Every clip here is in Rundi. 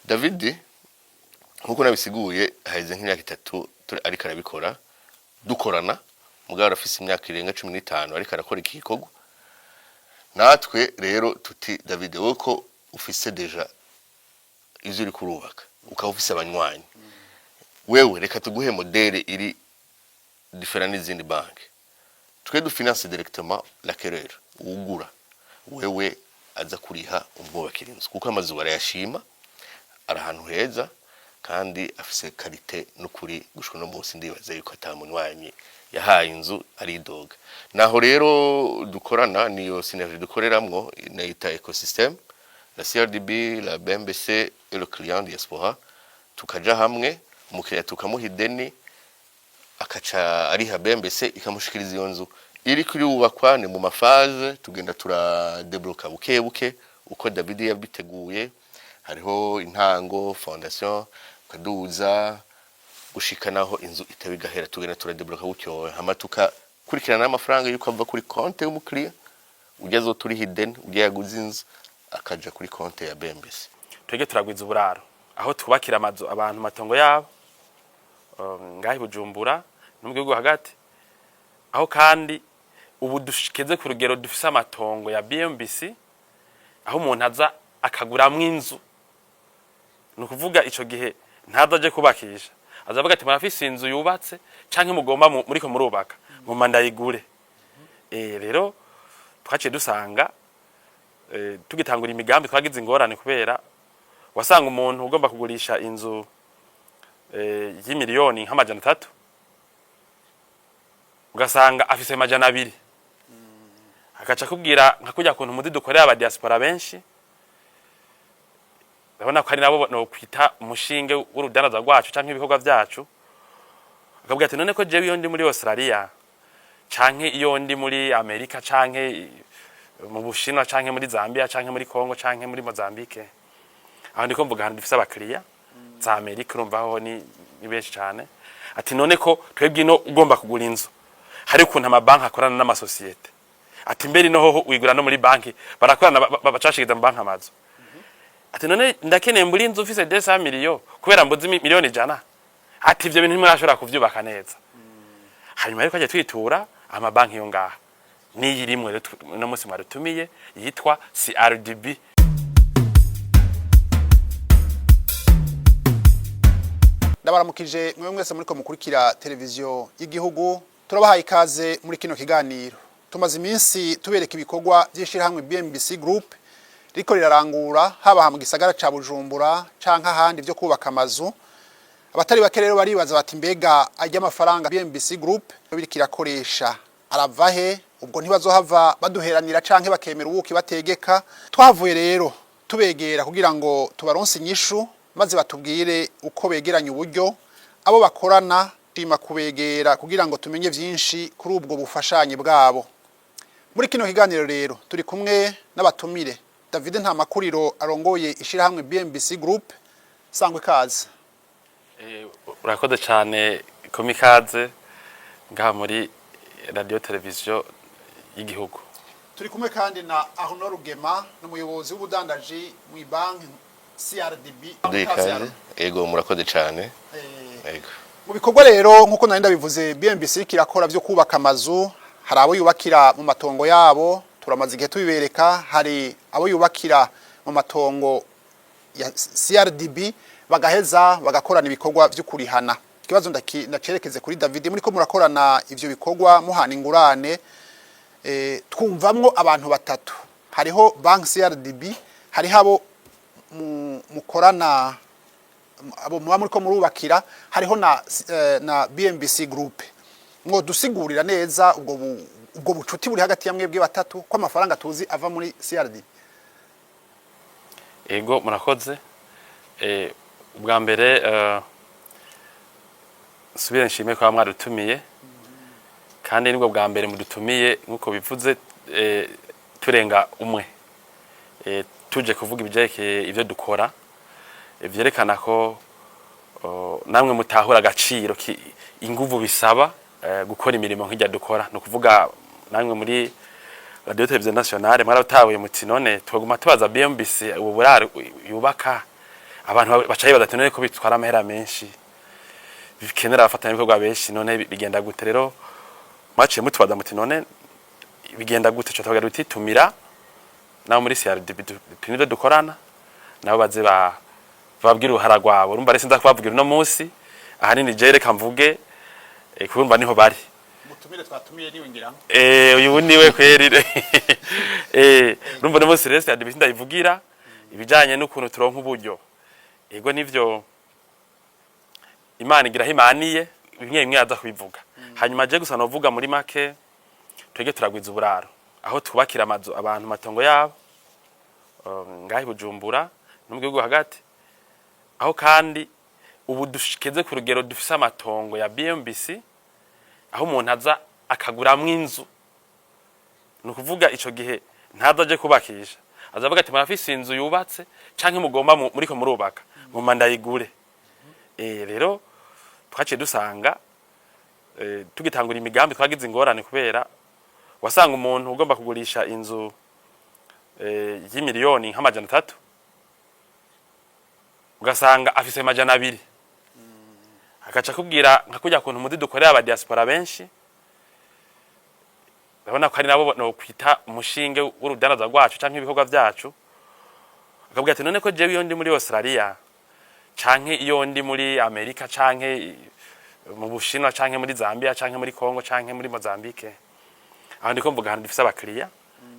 David, nkuko nabisiguye, haheze nk'imyaka 3 ariko arabikora, dukorana. Mugabo arafise imyaka irenga 15 ariko arakora iki gikorwa. Natwe rero tuti: "David, wowe ko ufise déjà ivyo uri kurubaka, ukaba ufise abanywanyi, wewe reka tuguhe modèle iri différent n'izindi banki. Twe dufinance directement l'acquéreur, uwugura, wewe aza kuriha umwubakira inzu, kuko amazu barayashima, ari ahantu heza kandi afise qualité." N'ukuri gushika no munsi ndibaza yuko ata munywanyi yahaye inzu aridoga. Naho rero dukorana, niyo synergie dukoreramwo, nayita écosystème, la CRDB, la BMBC et le client diaspora, tukaja hamwe. Umukiriya tukamuha ideni, akaca ariha, BMBC ikamushikiriza iyo nzu iri kurubakwa. Ni mu ma phases, tugenda turadébloqua buke buke uko David yabiteguye. Hariho intango, fondation, ukaduza gushika naho inzu itaba igahera. Tugenda turadébloqua gutyo, hama tukakurikirana n'amafaranga yuko ava kuri konte y'umukiriya ujya azoturiha ideni, ujya yaguze inzu, akaja kuri konte ya BMBC. Twebwe turagwiza uburaro aho twubakira amazu abantu matongo yabo, ngaho i Bujumbura no mu gihugu hagati, aho kandi ubu dushikeze ku rugero dufise amatongo ya BMBC, aho umuntu aza akaguramwo inzu. Ni ukuvuga ico gihe ntaza aje kubakisha, aza avuga ati: "Murafise inzu yubatse canke mugomba muriko murubaka? Ngomba ndayigure." Rero twaciye dusanga, tugitangura imigambi twagize ingorane, kubera wasanga umuntu ugomba kugurisha inzu y'imiliyoni nk'300, ugasanga afise 200, agaca akubwira nka kurya kuntu muzi dukorera aba diaspora benshi. Urabona ko ari nabo no kwita umushinge w'urudandaza rwacu canke ibikorwa vyacu. Akabwira ati: "None ko jewe iyo ndi muri Australia canke iyo ndi muri Amerika canke mu Bushinwa canke muri Zambia canke muri Congo canke muri Mozambique," aho ndiko mvuga ahantu dufise abakiriya za Amerika, urumva aho ni benshi cane, ati: "None ko twebwe ino ugomba kugura inzu hari ukuntu amabanki akorana n'amasosiyete," ati, "mbere ino hoho wigura no muri banki barakorana, bacashiriza mu banki amazu," ati: "None ndakeneye mburi inzu ufise 200 miliyo kubera mbuzi miliyoni 100," ati: "Ivyo bintu ntimurashobora kuvyubaka neza." Hanyuma rero twagiye twitura amabanki yo ngaha, niyi rimwe rero uno munsi mwarutumiye yitwa CRDB. Ndabaramukije mwe mwese muriko mukurikira televiziyo y'igihugu. Turabahaye ikaze muri kino kiganiro. Tumaze iminsi tubereka ibikorwa by'ishirahamwe BMBC Group riko rirarangura, haba mu gisagara ca Bujumbura canke ahandi, byo kubaka amazu. Abatari bake rero baribaza bati: "Mbega ajya amafaranga BMBC Group biriko irakoresha arava he? Ubwo ntibazohava baduheranira canke bakemera ubuki bategeka?" Twavuye rero tubegera kugira ngo tubaronse inyishu, maze batubwire uko begeranya uburyo, abo bakorana. Shima kubegera kugira ngo tumenye vyinshi kuri ubwo bufashanye bwabo. Muri kino kiganiro rero turi kumwe n'abatumire: David Ntamakuriro arongoye ishirahamwe BMBC Group, sangwe kaze. Urakoze cyane komikaze ngaha muri radio televiziyo y'igihugu. Turi kumwe kandi na Arnaud Rugema, n'umuyobozi w'ubudandaji mu banki CRDB. Duhe ikaze. Ego, murakoze cyane. Ego. Mu bikorwa rero, nk'uko nari ndabivuze, BMBC kirakora byo kubaka amazu. Hari abo yubakira mu matongo yabo, turamaze igihe tubibereka. Hari abo yubakira mu matongo ya CRDB, bagaheza bagakorana ibikorwa byo kurihana. Ikibazo ndacerekeze kuri David. Muri ko murakorana ivyo bikorwa, muhana ingurane, twumvamwo abantu batatu: hariho bank CRDB, hariho abo mukorana, abo muba muriko murubakira, hariho na BMBC Group. Mwo dusigurira neza ubwo bucuti buri hagati ya mwebwe batatu, ko amafaranga tuzi ava muri CRDB? Ego, murakoze. Ubwa mbere nsubire nshime ko mwadutumiye, kandi nibwo bwa mbere mudutumiye nk'uko bivuze, turenga umwe, tuje kuvuga ibyerekeye ibyo dukora. Vyerekana ko namwe mutahura agaciro inguvu bisaba gukora imirimo nk'ijya dukora. Ni ukuvuga namwe muri radio televiziyo nationale mwaratahuye muti: "None twaguma tubaza BMBC ubu buraro yubaka Abantu baca bibaza ati: "None ko bitwara amahera menshi, bikenera abafatanyabikorwa benshi, none bigenda gute?" Rero mwaciye mutubaza muti: "None bigenda gute?" Tuca tuvuga tuti: "Tumira nabo muri CRDB nivyo dukorana nabo, baze babwire uruhara rwabo." Urumva rero sinza kubabwira uno munsi ahanini, je reka mvuge kurumva niho bari. Mutumire twatumiye niwe ngira. Uyu niwe kweri. Urumva uno munsi rero CRDB sindayivugira ibijanye n'ukuntu turonka uburyo. Ego, nivyo, Imana igira aho imaniye, bimwe bimwe aza kubivuga hanyuma. Je gusa novuga muri make, twege turagwiza uburaro aho twubakira amazu abantu matongo yabo, ngaho i Bujumbura no mu gihugu hagati, aho kandi ubu dushikeze ku rugero dufise amatongo ya BMBC, aho umuntu aza akaguramwo inzu. Ni ukuvuga ico gihe ntaza aje kubakisha, aza avuga ati: "Murafise inzu yubatse canke mugomba muriko murubaka? Ngomba ndayigure." Rero twaciye dusanga tugitangura imigambi twagize ingorane, kubera wasanga umuntu ugomba kugurisha inzu y'imiliyoni nk'300, ugasanga afise 200, agaca akubwira nka kurya kuntu muzi dukorera aba diaspora benshi. Urabona ko ari nabo no kwita umushinge w'urudandaza rwacu canke ibikorwa vyacu. Akabwira ati: "None ko jewe iyo ndi muri Australia canke iyo ndi muri Amerika canke mu Bushinwa canke muri Zambia canke muri Congo canke muri Mozambique," aho ndiko mvuga ahantu dufise abakiriya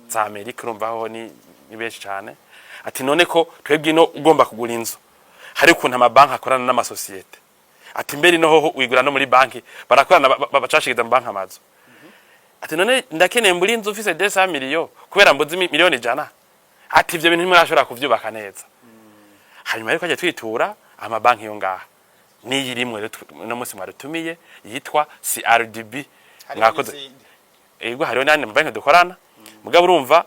za Amerika, urumva aho ni benshi cane, ati: "None ko twebwe ino ugomba kugura inzu hari ukuntu amabanki akorana n'amasosiyete," ati, "mbere ino hoho wigura no muri banki barakorana, bacashiriza mu banki amazu," ati: "None ndakeneye mburi inzu ufise 200 miliyo kubera mbuze miliyoni 100," ati: "Ivyo bintu ntimurashobora kuvyubaka neza." Hanyuma rero twagiye twitura amabanki yo ngaha, n'iyi rimwe rero uno munsi mwarutumiye yitwa CRDB. Hariho Mwakoze. n'izindi. Ego, hariho n'ayandi mabanki dukorana. Mugabo urumva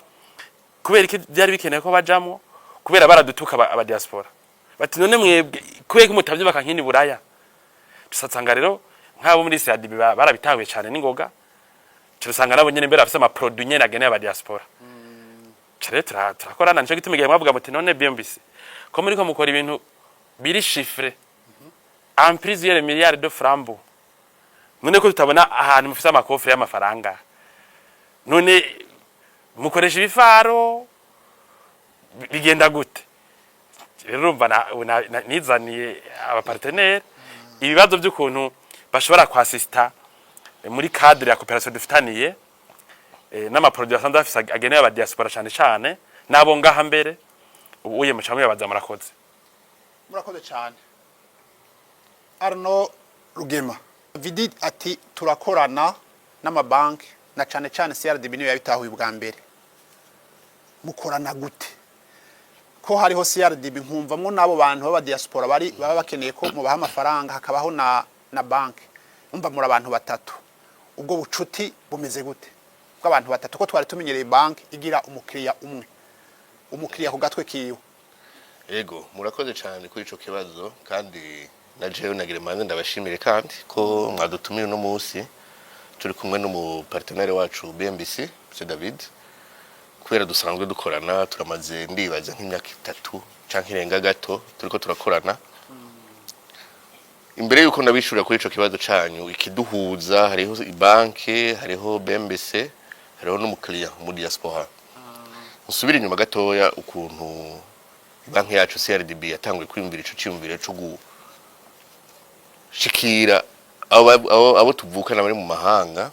kubera iki byari bikenewe ko bajamwo? Kubera baradutuka aba diaspora, bati: "None mwebwe kubera ko mutavyubaka nk'ini Buraya?" Tusanga rero nk'abo muri CRDB barabitahuye cane n'ingoga, turasanga nabo nyene mbere bafise ama produit nyene agenewe aba diaspora. Ca rero turakorana. Nico gituma igihe mwavuga muti: "None BMBC ko muriko mukora ibintu biri chiffré en plusieurs milliards de francs, none ko tutabona ahantu mufise ama coffres y'amafaranga, none mukoresha ibifaro, bigenda gute?" Rero urumva nizaniye aba partenaires ibibazo by'ukuntu bashobora kwasista muri cadre ya coopération dufitaniye n'ama produits asanzwe afise agenewe aba diaspora cane cane n'abo ngaha mbere. Ubu uye muca muyabaza. Murakoze. Murakoze cyane. Arno Rugema Vidi ati: "Turakorana n'amabanki na cyane cyane CRDB niyo yabitahuye ubwa mbere." Mukorana gute ko hariho CRDB, nkumvamwo n'abo bantu b'aba diaspora bari baba bakeneye ko mubaha amafaranga, hakabaho na banki? Umva, muri abantu batatu, ubwo bucuti bumeze gute bw'abantu batatu, ko twari tumenyereye banki igira umukiriya umwe, umukiriya ku gatwe kiwe? Ego, murakoze cyane kuri ico kibazo, kandi na jewe nagira manze ndabashimire kandi ko mwadutumiye uno munsi turi kumwe n'umu partenaire wacu BMBC, M David, kubera dusanzwe dukorana. Turamaze, ndibaza, nk'imyaka 3 canke irenga gato turiko turakorana. Imbere yuko ndabishurira kuri ico kibazo canyu, ikiduhuza hariho ibanke, hariho BMBC, hariho n'umukiriya mu diaspora. Usubire inyuma gatoya ukuntu banki yacu CRDB yatanguye kwiyumvira ico ciyumviro co gushikira abo tuvukana bari mu mahanga.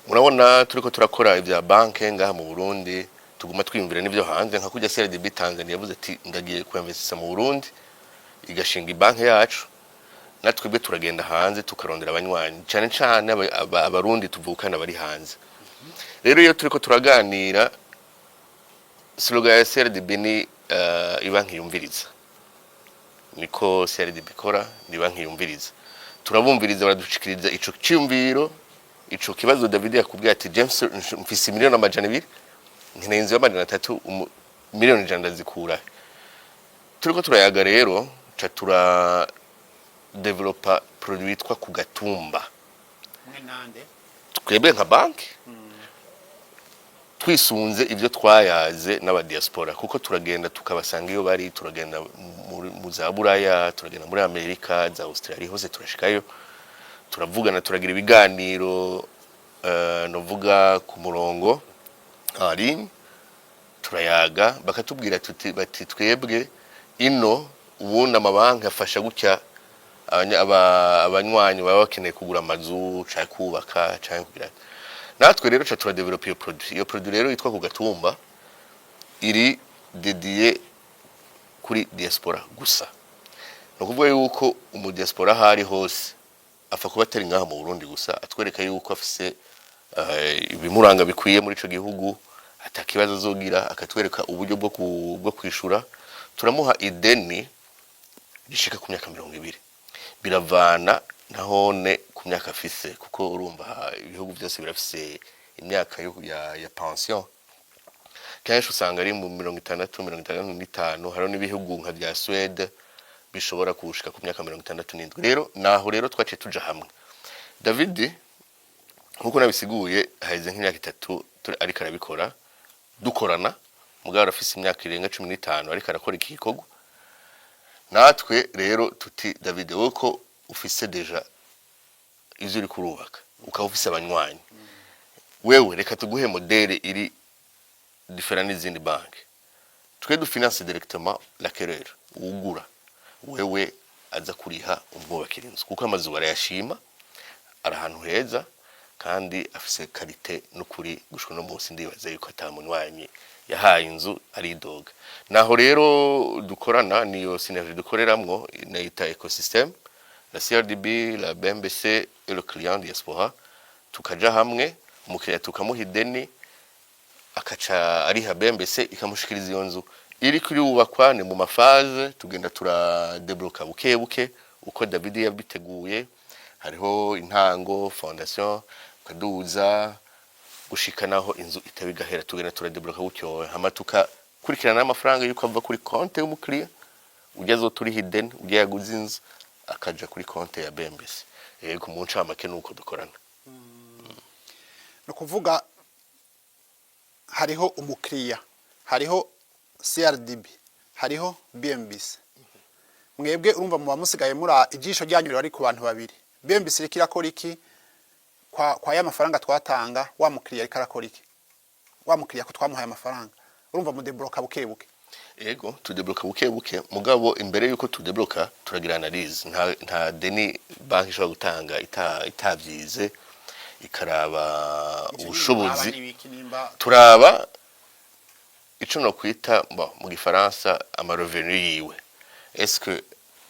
Murabona turiko turakora ivya banke ngaha mu Burundi, tuguma twiyumvira n'ivyo hanze, nka kurya CRDB Tanzania yavuze ati: "Ndagiye kuinvestisa mu Burundi," igashinga ibanke yacu. Natwebwe turagenda hanze tukarondera abanywanyi, cane cane Abarundi tuvukana bari hanze. Rero iyo turiko turaganira, slogan ya CRDB ni ibanki yumviriza. Niko CRDB ikora, ni banki yumviriza. Turabumviriza, baradushikiriza ico ciyumviro, ico kibazo David yakubwiye ati: "James, mfise miliyoni 200, nkeneye inzu y'300, miliyoni 100 ndazikura he?" Turiko turayaga rero, ca tura developa produit yitwa ku gatumba. Mwe nande? Twebwe nka banki. Twisunze ibyo twayaze n'aba diaspora, kuko turagenda tukabasanga iyo bari, turagenda mu za Buraya, turagenda muri Amerika, za Australia, hose turashikayo, turavugana, turagira ibiganiro, novuga ku murongo en ligne, turayaga, bakatubwira tuti bati: "Twebwe ino ubundi amabanki afasha gutya abanywanyi baba bakeneye kugura amazu canke kubaka canke kugira." Natwe rero ca turadevelopa iyo produit. Iyo produit rero yitwa Ku Gatumba, iri dédiée kuri diaspora gusa. Ni ukuvuga yuko umu diaspora aho ari hose, apfa kuba atari ngaha mu Burundi gusa, atwereka yuko afise ibimuranga bikwiye muri ico gihugu, atakibazo azogira, akatwereka uburyo bwo kwishura, turamuha ideni rishika ku myaka 20, biravana nahone ku myaka afise, kuko urumva ibihugu byose birafise imyaka ya pension. Kenshi usanga ari mu 60, 65. Hariho n'ibihugu nka bya Suède bishobora kuwushika ku myaka 67. Rero naho rero twaciye tuja hamwe. David, nkuko nabisiguye, haheze nk'imyaka 3 ariko arabikora, dukorana, mugabo arafise imyaka irenga 15 ariko arakora iki gikorwa. Natwe rero tuti: "David, wowe ko ufise déjà ivyo uriko urubaka, ukaba ufise abanywanyi, wewe reka tuguhe modèle iri différent n'izindi banki. Twe dufinance directement l'acquéreur, uwugura, wewe aza kuriha umwubakira inzu, kuko amazu barayashima, ari ahantu heza kandi afise qualité." N'ukuri gushika no munsi ndibaza yuko ata munywanyi yahaye inzu aridoga. Naho rero dukorana, niyo synergie dukoreramwo, nayita écosystème, la CRDB, la BMBC et le client diaspora, tukaja hamwe, umukiriya tukamuha ideni, akaca ariha, BMBC ikamushikiriza iyo nzu iri kurubakwa. Ni mu ma phases, tugenda turadebloka buke buke uko David yabiteguye. Hariho intango, fondation, ukaduza gushika naho inzu itaba igahera. Tugenda turadebloka gutyo, hama tukakurikirana n'amafaranga yuko ava kuri konte y'umukiriya ujya azoturiha ideni, ujya yaguze inzu, akaja kuri konte ya BMBC. Yego, mu ncamake nuko dukorana. Ni ukuvuga hariho umukiriya, hariho CRDB, hariho BMBC. Mwebwe urumva muba musigaye muri ijisho ryanyu riba riri ku bantu babiri: BMBC iriko irakora iki kwa ya mafaranga twatanga, wa mukiriya ariko arakora iki, wa mukiriya ko twamuhaye amafaranga? Urumva mudebloka buke buke. Ego, tudebloka buke buke, mugabo imbere yuko tudebloka turagira analyse. Nta deni banki ishobora gutanga itavyize, ikaraba ubushobozi. Turaba ico no kwita, bon, mu gifaransa ama revenu yiwe. Est-ce que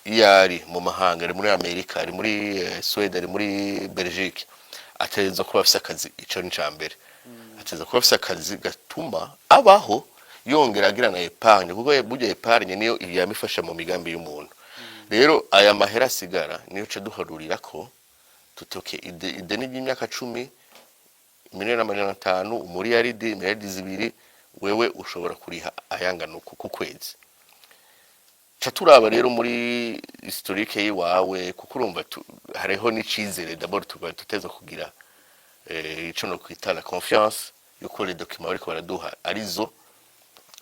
iyo ari mu mahanga, ari muri Amerika, ari muri Suède, ari muri Belgique, ategerezwa kuba afise akazi? Ico ni ca mbere. Ategerezwa kuba afise akazi gatuma abaho, yongera agira na épargne, kuko burya épargne niyo yama ifasha mu migambi y'umuntu. Rero aya mahera asigara niyo ca duharurira ko tutoke ideni ry'imyaka 10, 1,5 miliyoni, umuriyaridi, miliyaridi 2, wewe ushobora kuriha ayangana uku ku kwezi. Ca turaba rero muri historique yiwawe, kuko urumva hariho n'icizere. D'abord tuba tuteza kugira ico no kwita la confiance yuko les documents bariko baraduha arizo.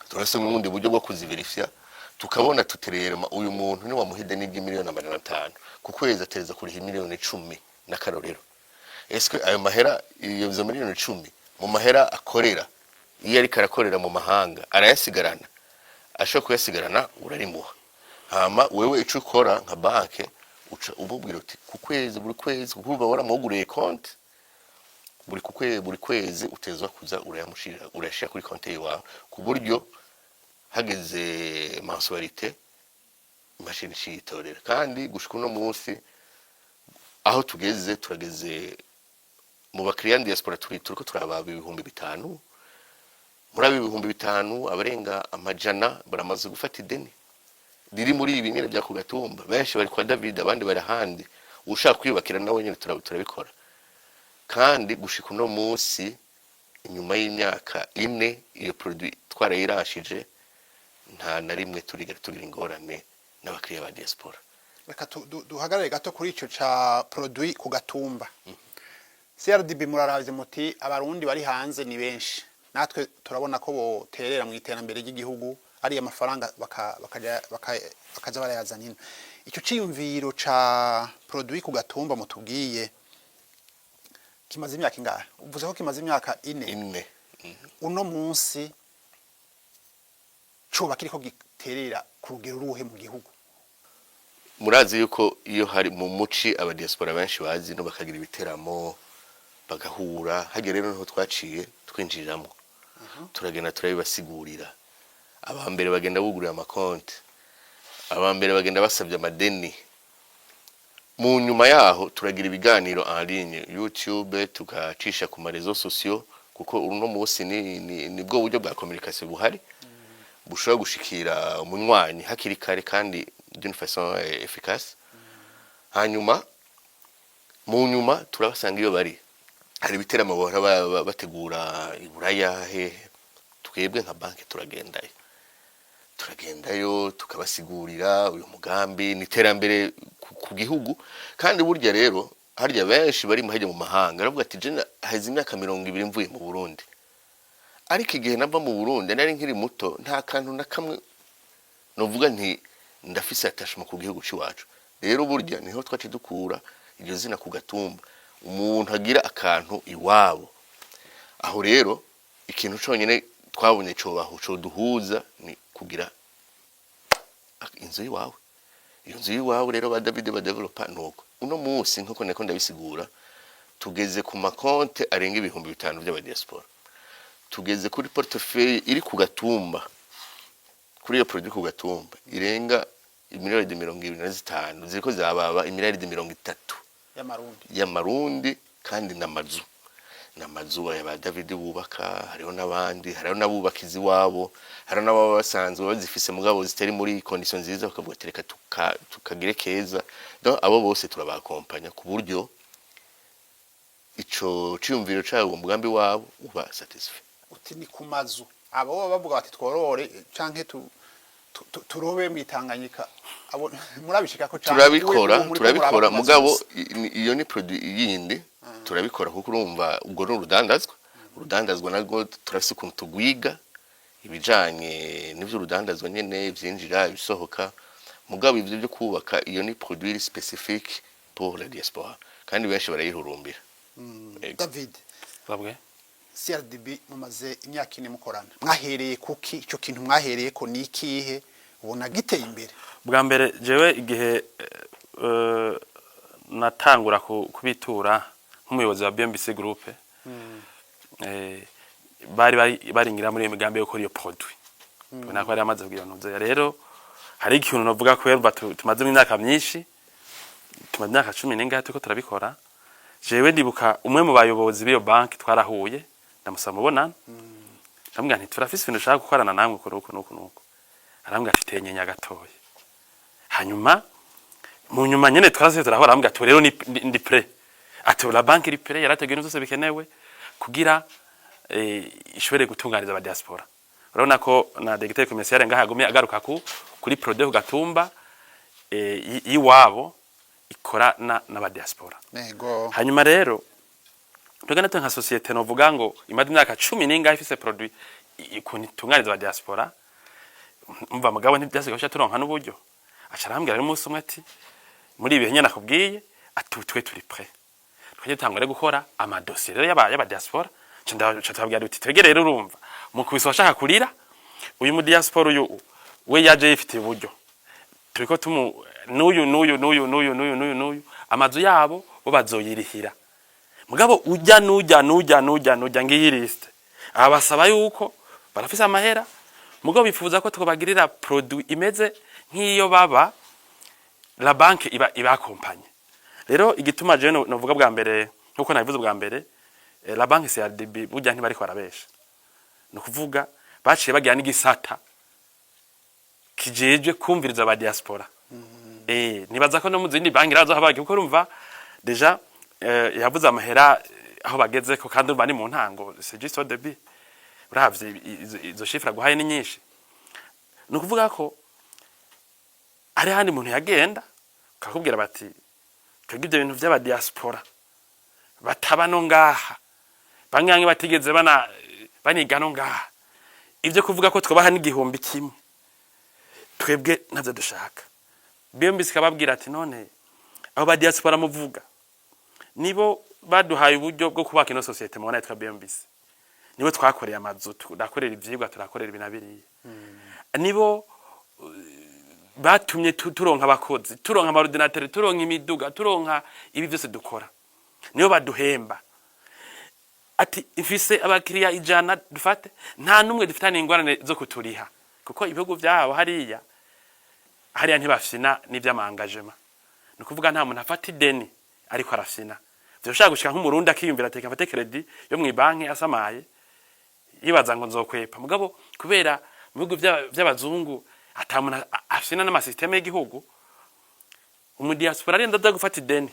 Turafise n'ubundi buryo bwo kuziverifya, tukabona tutererema uyu muntu ni wamuha ideni ry'imiliyoni 500, ku kwezi atereza kuriha miliyoni 10 n'akarorero. Eske ayo mahera, iyo izo miliyoni 10, mu mahera akorera iyo ariko arakorera mu mahanga, arayasigarana? Ashobora kuyasigarana, urarimuha. Hama wewe ico ukora nka banke, uca umubwira uti ku kwezi, buri kwezi, kuko uba waramuguriye konti, buri kwezi utezwa kuza urayamushirira, urayashira kuri konti yiwawe, ku buryo hageze mensualité imashini iciyitorera. Kandi gushika uno munsi aho tugeze, turageze mu bakiriya diaspora turiko turababa 5000. Muri abo 5000, abarenga amajana baramaze gufata ideni riri muri ibi nyene bya Kugatumba. Benshi bari kwa David, abandi bari ahandi. Ushaka kwiyubakira nawe nyene turabikora. Kandi gushika uno munsi, inyuma y'imyaka 4 iyo produit twarayirashije, nta na rimwe turigera tugira ingorane n'abakiriya ba diaspora. Reka duhagarare gato kuri ico ca produit Ku Gatumba. CRDB muraravye muti: "Abarundi bari hanze ni benshi, natwe Natwe turabona ko boterera mu iterambere ry'igihugu, ariya mafaranga bakaja barayazana ino. Icyo ciyumviro ca produit ku gatumba mutubwiye kimaze imyaka ingahe? Uvuze ko kimaze imyaka 4. 4. Uno munsi coba kiriko giterera ku rugero ruhe mu gihugu? Murazi yuko iyo hari mu muci aba diaspora benshi bazi no bakagira ibiteramo, bagahura hagera. Rero niho twaciye twinjiriramo, turagenda turabibasigurira. Aba mbere bagenda bugurira amakonti, aba mbere bagenda basabye amadeni. Mu nyuma yaho turagira ibiganiro en ligne, YouTube, tugacisha ku ma réseaux sociaux, kuko uno munsi ni bwo buryo bwa communication buhari bushobora gushikira umunywanyi hakiri kare kandi d'une façon efficace. Hanyuma mu nyuma turabasanga iyo bari, hari ibiteramo bahora bategura i Buraya hehe. Twebwe nka banki turagendayo tukabasigurira uyu mugambi ni iterambere ku gihugu. Kandi burya rero harya benshi bari hajya mu mahanga aravuga ati: "Je haheze imyaka 20 mvuye mu Burundi, ariko igihe nava mu Burundi nari nkiri muto, nta kantu na kamwe novuga nti ndafise attachement ku gihugu c'iwacu." Rero burya niho twace dukura iryo zina ku gatumba, umuntu agira akantu iwabo. Aho rero ikintu conyene twabonye cobaho coduhuza ni kugira inzu y'iwawe. Iyo nzu y'iwawe rero ba David badevelopa nuko uno munsi, nkuko nako ndabisigura, tugeze ku makonte arenga 5000 by'abadiaspora, tugeze kuri portefeuille iri ku gatumba, kuri iyo produit ku gatumba, irenga imiliyaridi 25, ziriko zababa imiliyaridi 30 y'amarundi. Y'amarundi. Kandi n'amazu aya ba David bubaka, hariho n'abandi, hariho n'abubaka iziwabo, hariho n'ababa basanzwe bazifise mugabo zitari muri condition nziza, bakavuga ati: "Reka tukagire keza." Donc abo bose turabakompanya ku buryo ico ciyumviro cabo, umugambi wabo uba satisfait. Uti ni ku mazu. Abo baba bavuga bati tworore canke turobe mwitanganyika, abo murabishikako canke? Turabikora. Ubu muriko Turabikora. muraba ku mazu Mugabo gusa? Iyo ni produit yindi turabikora, kuko urumva ubwo ni urudandazwa. Urudandazwa narwo turafise ukuntu tugwiga ibijanye n'ivy'urudandazwa nyene, ivyinjira, ibisohoka. Mugabo ivyo byo kubaka, iyo ni produit spécifique pour la diaspora, kandi benshi barayihurumbira. Ego. David. Babwe. CRDB mumaze imyaka 4 mukorana. Mwahereye kuki? Ico kintu mwahereye ko ni ikihe ubona giteye imbere? Bwa mbere jewe igihe natangura kubitura nk'umuyobozi wa BMBC Group, bari baringira muri iyo migambi yo gukora iyo produit, ubona ko bari bamaze kugira ntuze. Rero hari ikintu novuga ko urumva tumaze imyaka myinshi, tumaze imyaka 10 n'ingahe turiko turabikora. Jewe ndibuka umwe mu bayobozi b'iyo banki twarahuye, ndamusaba mubonana, ndamubwira nti: "Turafise ibintu dushaka gukorana namwe uko nuko nuko nuko." Arambwira ati: "Tenyenya gatoya." Hanyuma mu nyuma nyene twarasize turahora, arambwira ati: "Rero ndi prêt." Ati: "La banque iri prête, yarateguye ibintu vyose bikenewe kugira ishobore gutunganiza aba diaspora." Urabona ko na directeur commercial ngaha yagumye agaruka kuri produit ku gatumba y'iwabo ikorana n'aba diaspora. Hanyuma rero twebwe natwe nka société novuga ngo imaze imyaka 10 n'ingahe ifise produit ukuntu itunganiza aba diaspora, umva mugabo ntibyasigaye guca turonka n'uburyo. Aca arambwira rero umunsi umwe ati: "Muri ibi bihe nyene nakubwiye," ati, "twe turi prêt." Twagiye dutangura gukora amadosiye rero y'aba diaspora. Nca tubabwira uti: "Twege rero urumva mukubise washaka kurira uyu mu diaspora, uyu we yaje yifitiye uburyo, turiko tumu n'uyu n'uyu n'uyu n'uyu n'uyu n'uyu n'uyu, amazu yabo bo bazoyirihira, mugabo ujya n'ujya n'ujya n'ujya n'ujya, ngiyi liste." Abasaba yuko barafise amahera, mugabo bifuza ko twobagirira produit imeze nk'iyo baba la banque iba ibakompanye. Rero igituma je novuga bwa mbere, nkuko nabivuze bwa mbere, la banque CRDB burya ntibariko barabesha. Ni ukuvuga baciye bagira n'igisata kijejwe kumviriza aba diaspora. Nibaza ko no mu zindi banki razo habaye, kuko urumva déjà yavuze amahera aho bageze ko, kandi urumva ni mu ntango, c'est juste au début. Uravye izo chiffres aguhaye ni nyinshi. Ni ukuvuga ko hari handi muntu yagenda kakubwira bati: "Twebwe ibyo bintu by'aba diaspora bataba no ngaha, bamwe bamwe batigeze bana Baniga no ngaha. Ibyo kuvuga ko twabaha n'1,000, twebwe ntabyo dushaka. BMBC ikababwira ati: "None abo ba diaspora muvuga nibo baduhaye uburyo bwo kubaka ino société mubona yitwa BMBC, nibo twakoreye amazu, turakorera ivyigwa, turakorera ibi na biriya, nibo batumye turonka abakozi, turonka ama ordinateurs, turonka imiduga, turonka ibi byose dukora, nibo baduhemba." Ati: "Mfise abakiriya 100, dufate, nta numwe dufitanye ingorane zo kuturiha," kuko ibihugu vyabo hariya hariya ntibafyina n'ivy'ama engagements. Ni ukuvuga nta muntu afata ideni ariko arafyina. Vyoshobora gushika nk'Umurundi akiyumvira ati: "Reka mfate crédit yo mw'ibanki," asamaye yibaza ngo nzokwepa. Mugabo kubera mu bihugu vy'abazungu ata muntu afyina n'ama systèmes y'igihugu, umu diaspora arinda aza gufata ideni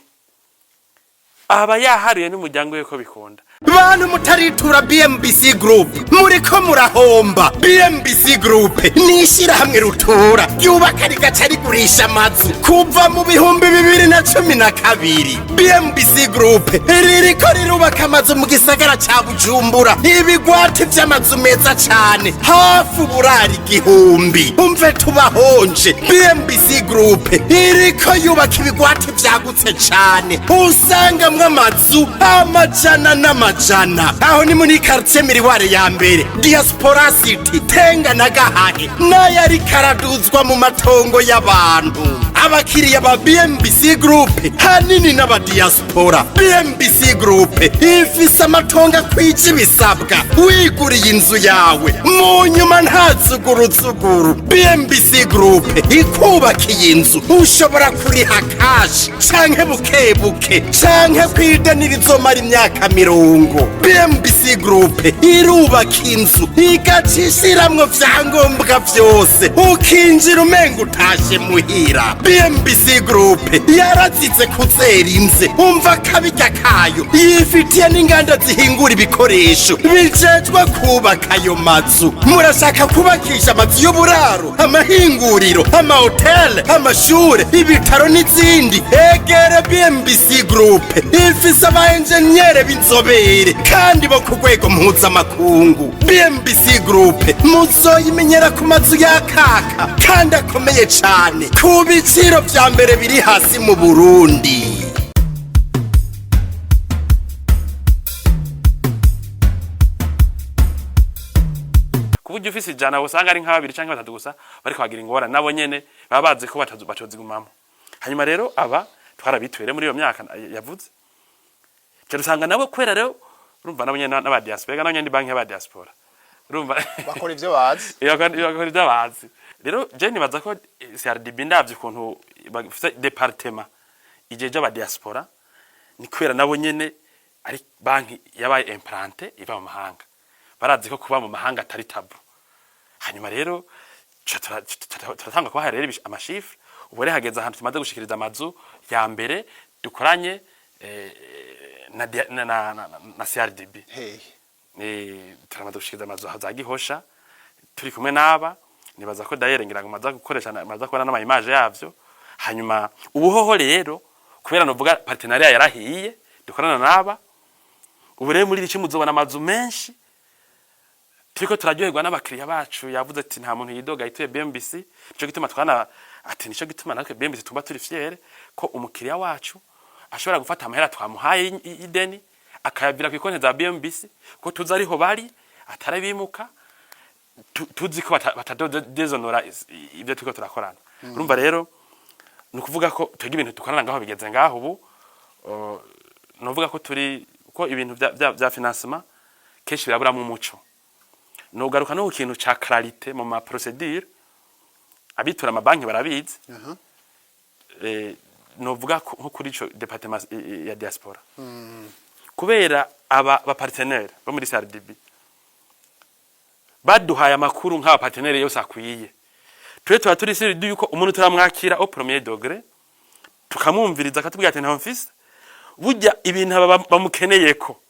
aba yahariye n'umuryango we ko bikunda. Bantu mutaritura BMBC Group, muriko murahomba. BMBC Group ni ishyirahamwe rutura ryubaka rigaca rigurisha amazu kuva mu 2012. BMBC Group ririko rirubaka amazu mu gisagara ca Bujumbura, ibigwati vy'amazu meza cane, hafi uburari 1000. Umve tubahonje, BMBC Group iriko yubaka ibigwati vyagutse cane, usangamwo amazu amajana n'amajana. Aho ni muri quartier Miroir ya mbere, Diaspora City, Tenga na Gahahe, n'ayo ariko araduzwa mu matongo y'abantu. Abakiriya ba BMBC Group hanini n'abadiaspora. BMBC Group ifise amatongo akwije ibisabwa, wiguriye inzu yawe mu nyuma nta zuguruzuguru. BMBC Group ikubakiye inzu, ushobora kuriha cash canke buke buke, canke kwideni rizomara imyaka 40. BMBC Group irubaka inzu igaca ishiramwo vyangombwa vyose, ukinjira umenga utashe muhira. BMBC Group yarazize kuzera inze, umva kabirya kayo, yifitiye n'inganda zihingura ibikoresho bijejwe kubaka ayo mazu. Murashaka kubakisha amazu y'uburaro, amahinguriro, amahoteli, amashure, ibitaro n'izindi? Egere BMBC Group, ifise aba ingénieurs b'inzobere kandi bo ku rwego mpuzamakungu. BMBC Group muzoyimenyera ku mazu yakaka kandi akomeye cane, ku biciro vya mbere biri hasi mu Burundi. Ku buryo ufise 100 usanga ari nka babiri canke batatu gusa bariko bagira ingorane, nabo nyene baba bazi ko batozigumamo. Hanyuma rero aba twarabituye muri iyo myaka yavuze, cyo usanga nabo kubera rero urumva nabo nyene n'aba diaspora, nabo nyene ni banki y'aba diaspora, urumva. Bakora ivyo bazi. Bakora ibyo bazi. Rero je nibaza ko CRDB, ndavye ukuntu bafise département ijeje aba diaspora, ni kubera nabo nyene ari banki yabaye implantée iva mu mahanga, barazi ko kuba mu mahanga atari tabou. Hanyuma rero turatanga kubaha rero ama chiffres. Ubu rero hageze ahantu tumaze gushikiriza amazu ya mbere dukoranye na CRDB. Hehe? Turamaze gushikiriza amazu za Gihosha turi kumwe n'aba. Nibaza ko dayere ngira ngo maza gukoresha, maza kubona n'ama images yavyo. Hanyuma ubuhoho rero, kubera novuga partenariat yarahiye dukorana n'aba, ubu rero muri rici muzobona amazu menshi. Turiko turaryoherwa n'abakiriya bacu. Yavuze ati nta muntu yidoga yituye BMBC. Nico gituma twana ati nico gituma natwe BMBC tumba turi fiers ko umukiriya wacu ashobora gufata amahera twamuhaye y'ideni akayabira ku ikonti za BMBC, ko tuzi ariho bari atarabimuka, tuzi ko batadezonora ibyo turiko turakorana. Urumva rero ni ukuvuga ko twebwe ibintu dukorana ngaho bigeze ngaho ubu. Nuvuga ko turi ko ibintu vya financement kenshi biraburamo umuco. Nogaruka no ku kintu ca clarité mu ma procédures, abitura amabanki barabizi. Novuga nko kuri ico département ya diaspora, kubera aba ba partenaire bo muri CRDB baduhaye amakuru nk'aba partenaire yose akwiye, twe tuba turi sûrs yuko umuntu turamwakira au premier degré, tukamwumviriza, akatubwira ati: "Ntaho mfise." Burya ibintu aba bamukeneyeko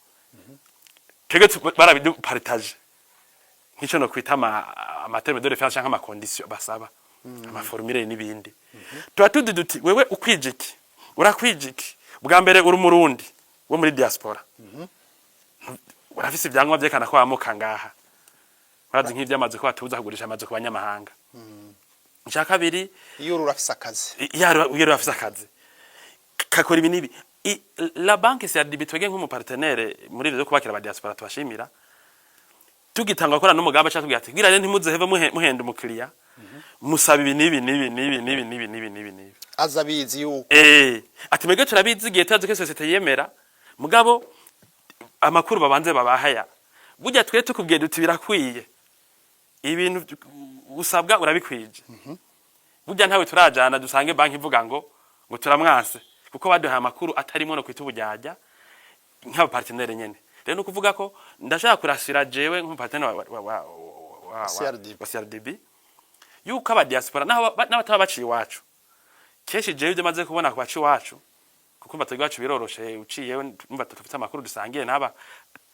twebwe barabidupartage, nk'icyo no kwita ama termes de référence canke ama conditions basaba, ama formulaires n'ibindi. Tuba tuzi duti: "Wewe ukwije iki, urakwije iki? Bwa mbere uri Umurundi wo muri diaspora." Urafise ibyangombwa vyerekana ko wamuka ngaha? Murazi nk'ivy'amazu, ko batubuza kugurisha amazu ku banyamahanga. Icya kabiri, Iyo uri urafise akazi. Iyo urafise akazi kakora ibi n'ibi. La banque CRDB, twebwe nk'umu partenaire muri ivyo vyo kubakira aba diaspora, tubashimira. Tugitanga gukora n'umugambi, cyatubwira ati: "Bwira rero ntimuze muhenda umukiriya, musaba ibi n'ibi n'ibi n'ibi n'ibi n'ibi n'ibi n'ibi n'ibi." Aza abizi yuko Ati: "Mwebwe turabizigiye, turazi ko société yemera, mugabo amakuru babanze babahaya. Burya twe tukubwiye duti birakwiye, ibintu usabwa urabikwije, burya ntawe turajana dusange banki ivuga ngo turamwanse kuko baduhaye amakuru atarimo no kwita ubujyajya." Nk'aba partenaire nyene rero, no kuvuga ko ndashaka kurasira jewe nk'umu partenaire wa CRDB. wa CRDB, yuko aba diaspora n'abataba baciye iwacu, kenshi jewe ibyo maze kubona ku baci iwacu, kuko mba iwacu biroroshe, uciye mba dufite amakuru dusangiye n'aba,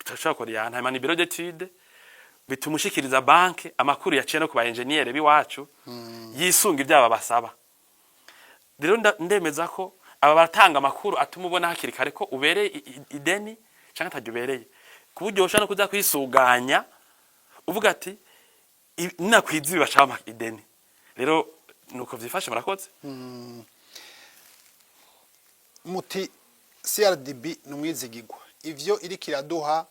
turashobora kuriya hanyuma ni bureau d'étude, bituma ushikiriza banke amakuru yaciye no ku ba engineer b'iwacu yisunga ibyaba basaba. Rero ndemeza ko aba baratanga amakuru atuma ubona hakiri kare ko ubereye ideni canke ataryo ubereye, ku buryo ushobora no kuza kwisuganya uvuga ati: "Nakwiza ibi bacampa ideni." Rero nuko vyifashe. Murakoze. Muti CRDB ni umwizigirwa, ivyo iriko iraduha,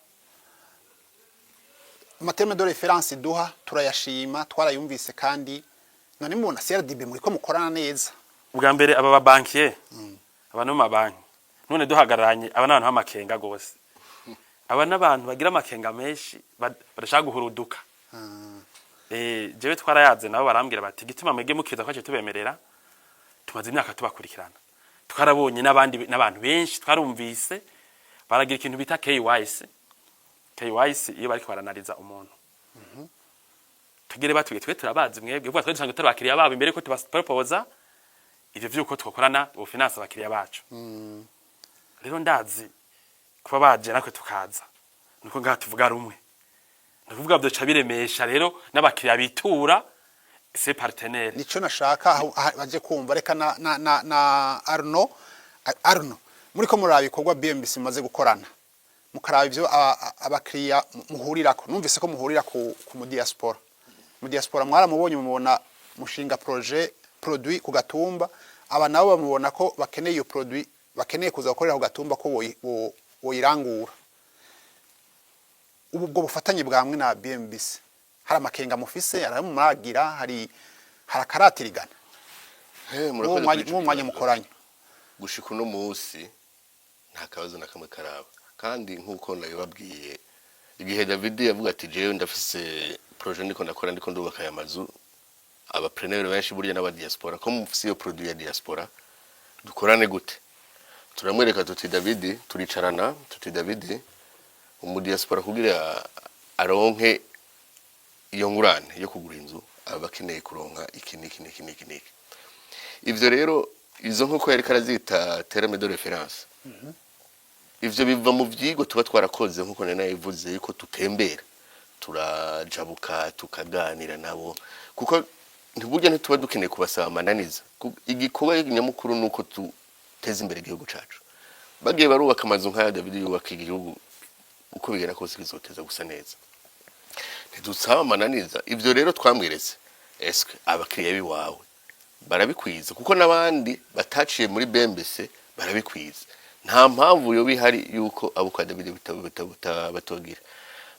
ama termes de référence iduha turayashima, twarayumvise. Kandi none mubona CRDB muriko mukorana neza? Ubwa mbere, aba ba banquiers, aba no mu mabanki, none duhagararanye, aba n'abantu b'amakenga gose, aba n'abantu bagira amakenga menshi, badashaka guhuruduka. Jewe twarayaze nabo, barambwira bati: "Gituma mwebwe mukiza kwaje tubemerera, tumaze imyaka tubakurikirana, twarabonye n'abandi n'abantu benshi, twarumvise baragira ikintu bita KYC." KYC, iyo bariko baranariza umuntu, tugere batubwiye twe turabazi mwebwe, vuga twe dusanzwe turi abakiriya babo imbere ko tubapropoza ivyo vyuko twokorana finance abakiriya bacu. Rero ndazi kuba baje natwe tukaza, nuko ngaha tuvuga rumwe, ni ukuvuga vyoca biremesha rero n'abakiriya bitura ces partenaires. Nico nashaka aho baje kumva. Reka na Arno. Arno, muriko muraba ibikorwa BMBC mumaze gukorana, mukaraba ivyo abakiriya muhurirako. Numvise ko muhurira ku mu diaspora. Mu diaspora mwaramubonye, mubona mushinga projet produit ku Gatumba, aba nabo bamubona ko bakeneye iyo produit, bakeneye kuza gukorera ku Gatumba, ko boyirangura. Ubu ubwo bufatanye bwamwe na BMBC, hari amakenga mufise? Hari ayo muragira? Hari akaratirigana? Murakoze kuri ico Mw'uwo mwanya kibazo. mukoranye. Gushika uno munsi nta kabazo na kamwe karaba. Kandi nk'uko nabibabwiye, igihe David yavuga ati: "Jewe ndafise projet ndiko ndakora, ndiko ndubaka aya mazu, aba preneurs benshi burya n'aba diaspora, ko mufise iyo produit ya diaspora, dukorane gute?" Turamwereka tuti: "David," turicarana tuti: "David, umu diaspora kugira aronke iyo ngurane yo kugura inzu aba akeneye kuronka iki n'iki n'iki n'iki n'iki." Ivyo rero, izo nkuko yariko arazita termes de référence, ivyo biva mu vyigwa tuba twarakoze, nkuko nari nabivuze yuko tutembera, turajabuka, tukaganira nabo, kuko ntiburya ntituba dukeneye kubasaba amananiza. Igikorwa nyamukuru ni uko duteza imbere igihugu cacu. Bagiye barubaka amazu nk'aya David yubaka, igihugu uko bigera kose kizoteza gusa neza. Ntidusaba amananiza. Ivyo rero twamweretse: "Eske abakiriya biwawe barabikwiza?" Kuko n'abandi bataciye muri BMBC barabikwiza. Nta mpamvu yoba ihari yuko abo kwa David batogira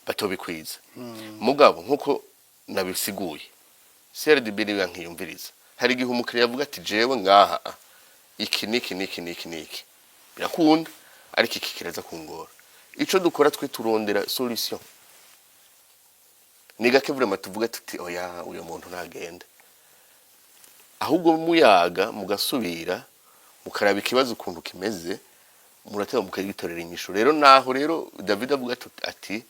batobikwiza. Mugabo nkuko nabisiguye, CRDB niba nkiyumviriza, hari igihe umukiriya avuga ati: "Jewe ngaha iki niki niki niki niki birakunda, ariko iki kiraza kungora." Ico dukora twe, turondera solution. Ni gake vraiment tuvuga tuti: "Oya, uyo muntu ntagenda." Ahubwo muyaga, mugasubira mukaraba ikibazo ukuntu kimeze, murateba mukagitorera inyishu. Rero naho rero David avuga ati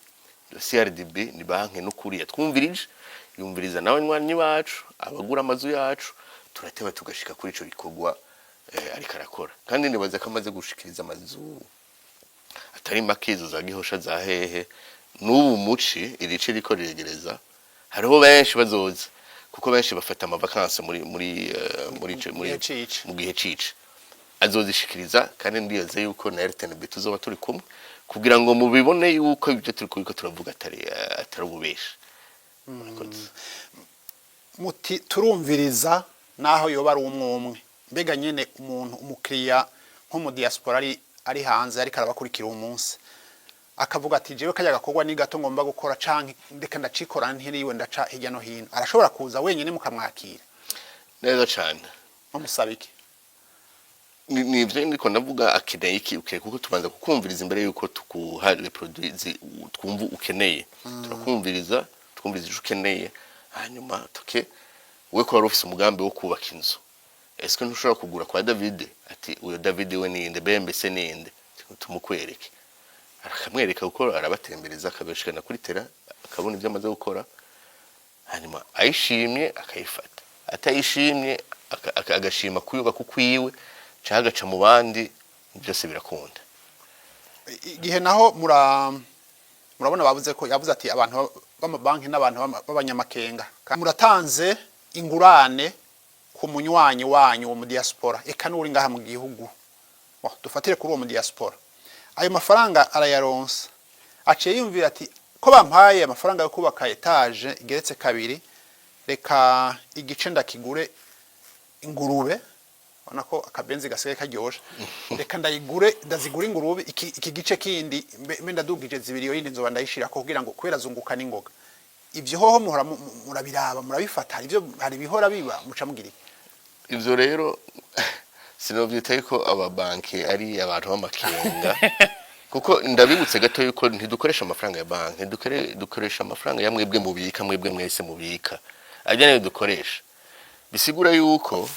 CRDB ni banke n'ukuri yatwumvirije, yumviriza n'abanywanyi bacu, abagura amazu yacu, turateba tugashika kuri ico gikorwa ariko arakora. Kandi nibaza ko amaze gushikiriza amazu atari make, izo za Gihosha, za hehe. N'ubu muci irice riko riregereza, hariho benshi bazoza, kuko benshi bafata ama vacances muri gihe cici. Mu gihe cici azozishikiriza. Kandi ndibaza yuko na RTNB tuzoba turi kumwe Kugira ngo mubibone yuko ibyo turi kuriko turavuga atari ububesha. Murakoze. Muti turumviriza naho yoba ari umwe umwe. Mbega nyene umuntu, umukiriya nko mu diaspora ari hanze, ariko arabakurikira uwo munsi, akavuga ati: "Jewe kajya gakorwa ni gato ngomba gukora, canke ndeka ndacikora ntiriwe ndaca hirya no hino," arashobora kuza wenyene mukamwakira? Neza cane. Mumusaba iki? Ni ivyo ndiko ndavuga. Akeneye iki? Ukeneye, kuko tubanza kukumviriza imbere yuko tuguha les produits twumva ukeneye. Turakumviriza, twumviriza ico ukeneye, hanyuma tuke we ko wari ufise umugambi wo kubaka inzu, est-ce que ntushobora kugura kwa David? Ati: "Uyo David we ninde? BMBC ninde?" Tumukwereke. Akamwereka kuko arabatembereza, akabashikana kuri terrain, akabona ibyo amaze gukora, hanyuma ayishimye akayifata, atayishimye agashima kuyubaka ukwiwe canke agaca mu bandi. Byose birakunda. Igihe naho murabona bavuze ko yavuze ati abantu b'amabanki n'abantu b'abanyamakenga. Kandi muratanze ingurane ku munywanyi wanyu wo mu diaspora, eka n'uri ngaha mu gihugu. Bon, dufatire kuri uwo mu diaspora. Ayo mafaranga arayaronsa, aciye yumvira ati: "Ko bampaye amafaranga yo kubaka étage igeretse kabiri, reka igice ndakigure ingurube. Ubona ko akabenzi gasigaye karyoshe, reka ndayigure, ndazigura ingurube. Iki gice kindi mbe ndadugije zibiri, iyo yindi nzoba ndayishirako kugira ngo kubera zunguka n'ingoga." Ivyo hoho muhora murabiraba, murabifata? Ivyo hari bihora biba? Muca mugira iki? Ivyo rero sinovyita yuko ababanki ari abantu b'amakenga, kuko ndabibutse gato yuko ntidukoresha amafaranga ya banki, dukoresha amafaranga ya mwebwe mubika, mwebwe mwese mubika, ajya niyo dukoresha. Bisigura yuko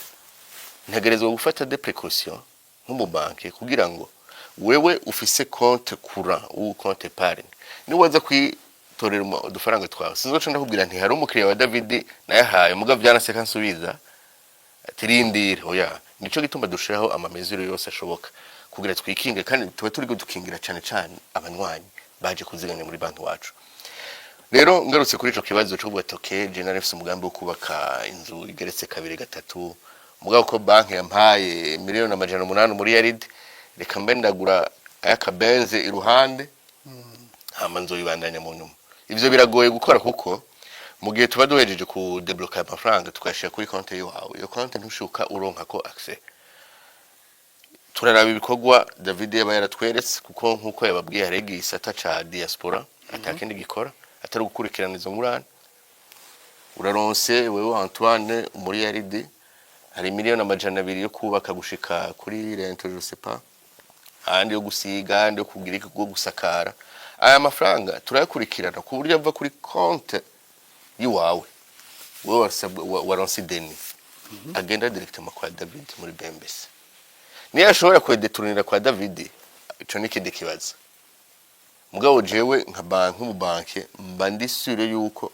ntegerezwa gufata des précautions nk'umubanki kugira ngo wewe ufise compte courant ou compte épargne, niwaza kwitorera udufaranga twawe, sinzoca ndakubwira nti hari umukiriya wa David nayahaye, mugabo vyanase nsubiza, ati: "Rindira." Oya, nico gituma dushiraho ama mesures yose ashoboka kugira twikinge, kandi tuba turiko dukingira cane cane abanywanyi baje kuziganya muri banki wacu. Rero ngarutse kuri ico kibazo cyo kuvuga ati: "Okay, je nari mfise umugambi wo kubaka inzu igeretse kabiri, gatatu, mugabo ko banki yampaye 800 miliyoni muri yaridi, reka mbe ndagura ayakabenze iruhande, hama nzoyibandanya mu nyuma." Ivyo biragoye gukora, kuko mu gihe tuba duhejeje ku débloquer amafaranga tukayashira kuri konti yawe, iyo konti ntushuka uronka ko accès. Turaraba ibikorwa David yaba yaratweretse, kuko nkuko yababwiye, hari igisata ca diaspora atakindi gikora atari gukurikirana izo ngurane. Uraronse wewe Antoine muri yaridi, hari 200 miliyoni yo kubaka gushika kuri linteau, je sais pas, ahandi yo gusiga, ahandi yo kugira iki, gusakara. Aya mafaranga turayakurikirana ku buryo ava kuri konte yiwawe, wewe waronse ideni, agenda directement kwa David muri BMBC. Niyo ashobora kwe détourner kwa David, ico ni ikindi kibazo. Mugabo jewe nka banki, nk'umubanke, mba ndi sûr yuko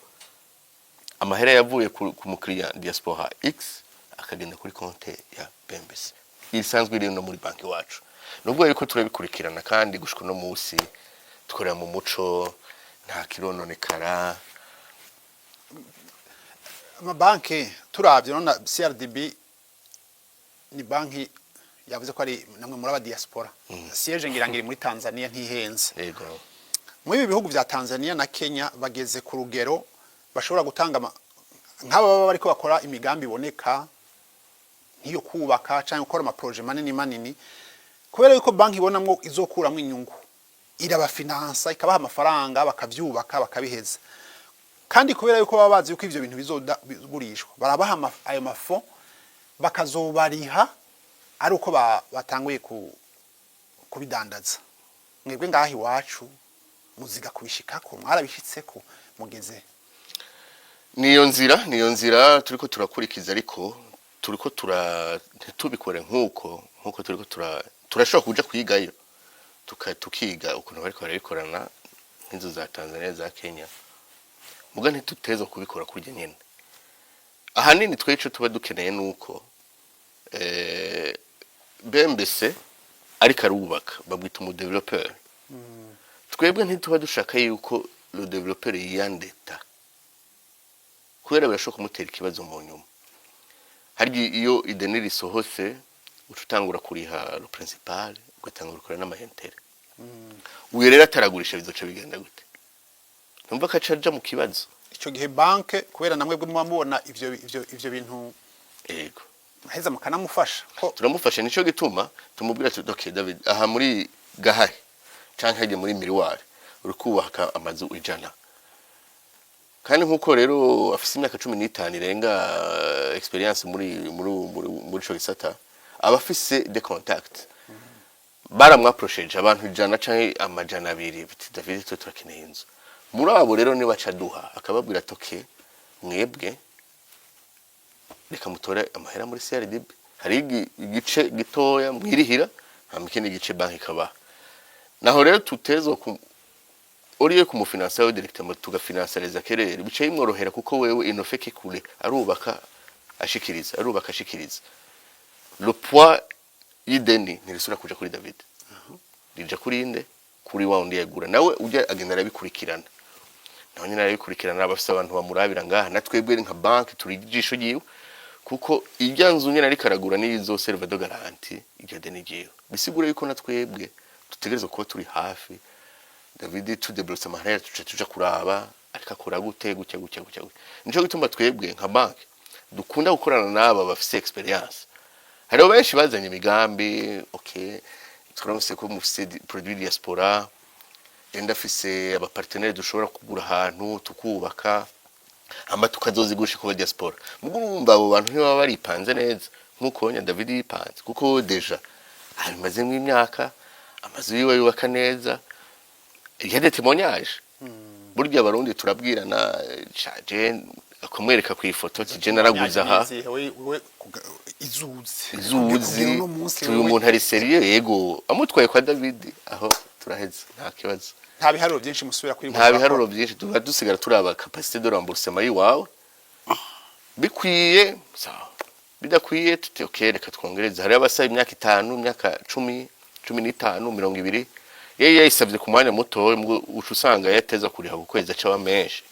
amahera yavuye ku mukiriya diaspora X akagenda kuri konte ya BMBC isanzwe iri no muri banki wacu. Nubwo yuko turabikurikirana, kandi gushika uno munsi dukorera mu muco, nta kirononekara. Amabanki turavye none, CRDB ni banki yavuze ko ari namwe muri aba diaspora, siège ngira ngo iri muri Tanzania, ntihenze? Yego. Muri ibi bihugu vya Tanzania na Kenya bageze ku rugero bashobora gutanga nk'aba baba bariko bakora imigambi iboneka nk'iyo kubaka cyangwa gukora ama projets manini manini. Kubera yuko banki ibonamwo izokuramwo inyungu, irabafinansa, ikabaha amafaranga, bakavyubaka, bakabiheza. Kandi kubera yuko baba bazi yuko ivyo bintu bizogurishwa, barabaha ayo mafo, bakazobariha ari uko batanguye kubidandaza. Mwebwe ngaha iwacu muziga kubishikako? Mwarabishitseko? Mugeze? Niyo nzira turiko turakurikiza, ariko turiko tura ntitubikore nkuko turiko turashobora kuja kwigayo, tukiga ukuntu bariko barabikorana nk'inzu za Tanzania, za Kenya, muga ntituteza kubikora kurya nyene. Ahanini twe ico tuba dukeneye nuko BMBC ariko arubaka, babwita umu développeur. Twebwe ntituba dushaka yuko le développeur yiyandeta, kubera birashobora kumutera ikibazo mu nyuma. Harya iyo ideni risohotse, uca utangura kuriha le principal, ugatangura kuriha n'ama intérêts. Uyu rero ataragurisha, bizoca bigenda gute? Numva ko aca aja mu kibazo. Ico gihe banke, kubera namwe bwe muba mubona ivyo bintu, heza mukanamufasha ko? Turamufasha. Nico gituma tumubwira tuti: "Okay David, aha muri Gahari canke hajya muri Miriwari uri kubaka amazu 100." Kandi nkuko rero afise imyaka 15 irenga experience muri ico gisata, aba afise des contacts. Baramwaprosheje abantu 100 canke 200, biti: "David, twe turakeneye inzu." Muri abo rero niba aca duha, akababwira ati: "Okay, mwebwe reka mutore amahera muri CRDB, hari igice gitoya mwirihira, hama ikindi gice banki ikabaha." Naho rero tutezwa ku oriye kumufinansa we directement, tugafinansa les acquéreurs, bice bimworohera kuko wewe inofeke kure arubaka ashikiriza, arubaka ashikiriza. Le poids y'ideni ntirisubira kuja kuri David, rija kuri inde? Kuri wa undi yagura. Nawe ujya agenda arabikurikirana, nawe nyine arabikurikirana, abafise abantu bamurabira ngaha. Na twebwe nka banki turi ijisho ryiwe, kuko irya nzu nyine ariko aragura niyo izoserva de garantie iryo deni ryiwe. Bisigura yuko na twebwe dutegerezwa kuba turi hafi David, tudeblotse amahera, tuca tuja kuraba ariko akora gute, gutya gutya gutya gutya. Nico gituma twebwe nka banki dukunda gukorana n'aba bafise experience. Hariho benshi bazanye imigambi: "Okay, turamutse ko mufise produit diaspora, enda afise abapartenaire, dushobora kugura ahantu tukubaka, hama tukazozigurisha ku diaspora." Mugo urumva abo bantu ntibaba baripanze neza nkuko nya David yipanze, kuko déjà abimazemo imyaka, amazu yiwe yubaka neza, il y a des témoignages. Burya Abarundi turabwirana, je akamwereka ku ifoto ati: "Je naraguze aha." Wewe izuzi. Izuzi. Kugira uno munsi. Tuyu muntu ari sérieux, yego amutwaye kwa David, aho turaheze, nta kibazo. Nta biharuro byinshi musubira kuri? Nta biharuro byinshi, tuba dusigara turaba capacité de remboursement yiwawe. Bikwiye, sawa; bidakwiye, tuti: "Okay, reka twongereze." Hari abasaba imyaka 5, imyaka 10, 15, 20. Iyo yayisabye ku mwanya muto, uca usanga yateza kuriha ku kwezi acaba menshi.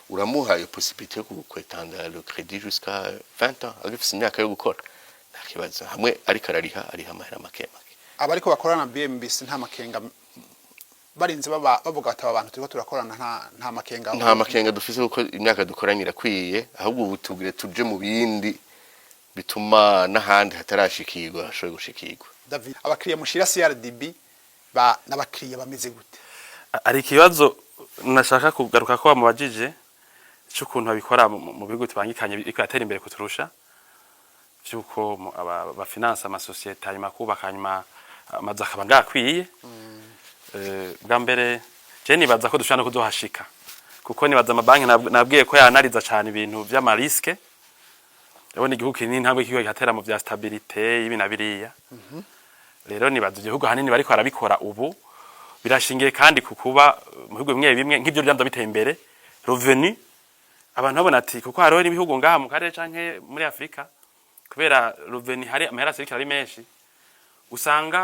Uramuha iyo possibilité yo kwetanda le crédit jusqu'à 20 ans, agifise imyaka yo gukora, nta kibazo, hamwe ariko arariha, ariha amahera make make. Abariko bakorana na BMBC nta makenga barinze baba bavuga bati: "Aba bantu turiko turakorana, nta makenga"? Nta makenga dufise, kuko imyaka dukoranye irakwiye. Ahubwo ubu tubwire tuje mu bindi bituma n'ahandi hatarashikirwa hashoboye gushikirwa. David, abakiriya mushira CRDB ba n'abakiriya bameze gute? Hari ikibazo nashaka kugaruka ko wamubajije cy'ukuntu babikora mu bihugu tubangikanye biriko biratera imbere kuturusha, vy'uko bafinansa amasosiyete, hanyuma kubaka, hanyuma amazu akaba ngakwiye. Bwa mbere je nibaza ko dushobora no kuzohashika, kuko nibaza amabanki nabwiye ko yanariza cane ibintu vy'ama risques. Ndabona igihugu kinini, intambwe kigo gihatera mu vya stabilité, ibi na biriya. Rero nibaza igihugu ahanini bariko barabikora ubu birashingiye kandi ku kuba mu bihugu bimwe bimwe nk'ibyo byanza biteye imbere, revenu abantu babona ati, kuko hariho n'ibihugu ngaha mu karere canke muri Afrika, kubera revenu hari amahera asirikira ari menshi, usanga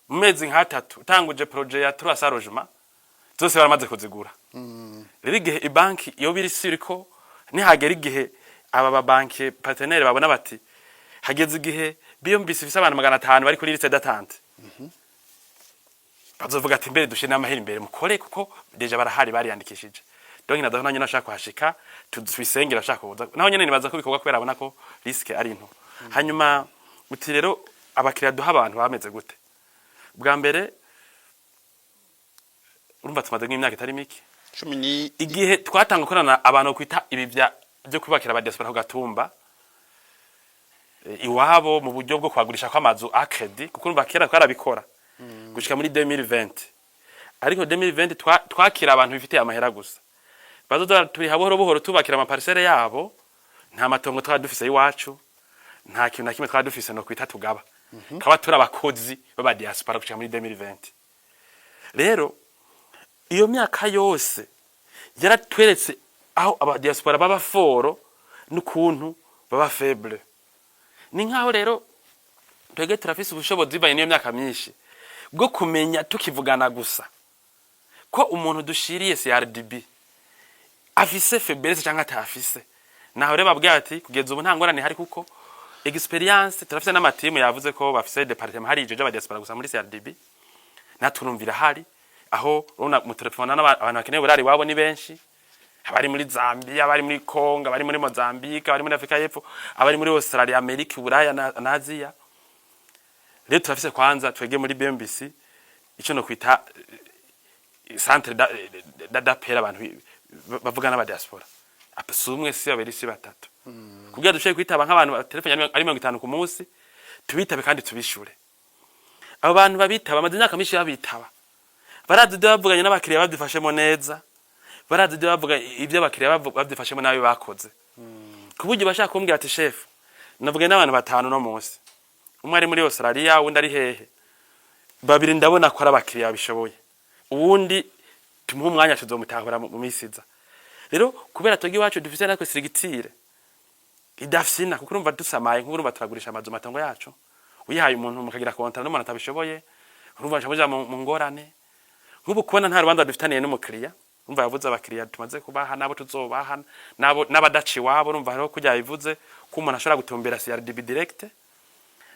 mu mezi nk'atatu utanguje projet ya 300 logements, zose baramaze kuzigura. Rero igihe ibanki iyo biri siriko, nihagera igihe aba babanki partenaire babona bati hageze igihe BMBC ifise abantu 500 bari kuri liste d'attente, bazovuga ati: "Mbere dushire n'amahera imbere, mukore," kuko déjà barahari, bariyandikishije. Donc nadaho nanjye nashaka kuhashika, tubisengera, ashaka kuza naho nyene. Nibaza ko bikorwa kubera abona ko risque ari nto. Hanyuma uti rero abakiriya duha abantu bameze gute? Bwa mbere urumva tumaze nk'imyaka itari mike. Cumi ni Igihe twatanga gukorana abantu kwita ibi bya byo kubakira aba diaspora ku gatumba iwabo mu buryo bwo kwagurisha kw'amazu à crédit, kuko urumva kera twarabikora gushika muri 2020, ariko 2020 twakira abantu bifitiye amahera gusa, bazoza turiha buhoro buhoro, tubakira ama parcelles yabo. Nta matongo twari dufise iwacu, nta kintu na kimwe twari dufise no kwita tugaba, twaba turi abakozi b'aba diaspora gushika muri 2020. Rero iyo myaka yose yaratweretse aho aba diaspora baba forts n'ukuntu baba faible. Ni nkaho rero twebwe turafise ubushobozi bivanye n'iyo myaka myinshi bwo kumenya, tukivugana gusa, ko umuntu dushiriye CRDB afise faiblesse cyangwa atafise. Naho rero babwira ati kugeza ubu nta ngorane hari, kuko experience turafise n'amatimu yavuze ko bafise département hari ijeje aba diaspora gusa muri CRDB. Natwe urumva irahari, aho urabona mu telefone abantu bakeneye uburaro iwabo ni benshi: abari muri Zambia, abari muri Congo, abari muri Mozambique, abari muri Afrika y'Epfo, abari muri Australia, Amerika, Uburaya na Aziya. Rero turafise kwanza twege muri BMBC ico no kwita centre d'appel, abantu bavuga n'aba diaspora. Apa si umwe, si babiri, si batatu, kugira dushobore kwitaba nk'abantu telefone ari 50 ku munsi, tubitabe kandi tubishure. Abo bantu babitaba bamaze imyaka myinshi babitaba, barazi ibyo bavuganye n'abakiriya babyifashemo neza, barazi ibyo bavuga, ibyo abakiriya babyifashemo nabi bakoze, ku buryo bashaka kumbwira ati: "Chef, navuganye n'abantu batanu no munsi, umwe ari muri Australia, uwundi ari hehe, babiri ndabona ko ari abakiriya babishoboye, uwundi tumuhe umwanya, tuzomutahura mu minsi iza." Rero kubera twebwe iwacu dufise natwe structure idafyina, kuko urumva dusamaye nk'ubu, urumva turagurisha amazu, matongo yacu, uyihaye umuntu mukagira contrat n'umuntu atabishoboye, urumva muca muja mu ngorane. Nk'ubu kubona nta rubanza dufitaniye n'umukiriya, urumva yavuze abakiriya tumaze kubaha n'abo tuzobaha n'abo n'abadaca iwabo. Urumva hariho kurya bivuze ko umuntu ashobora gutumbera CRDB direct,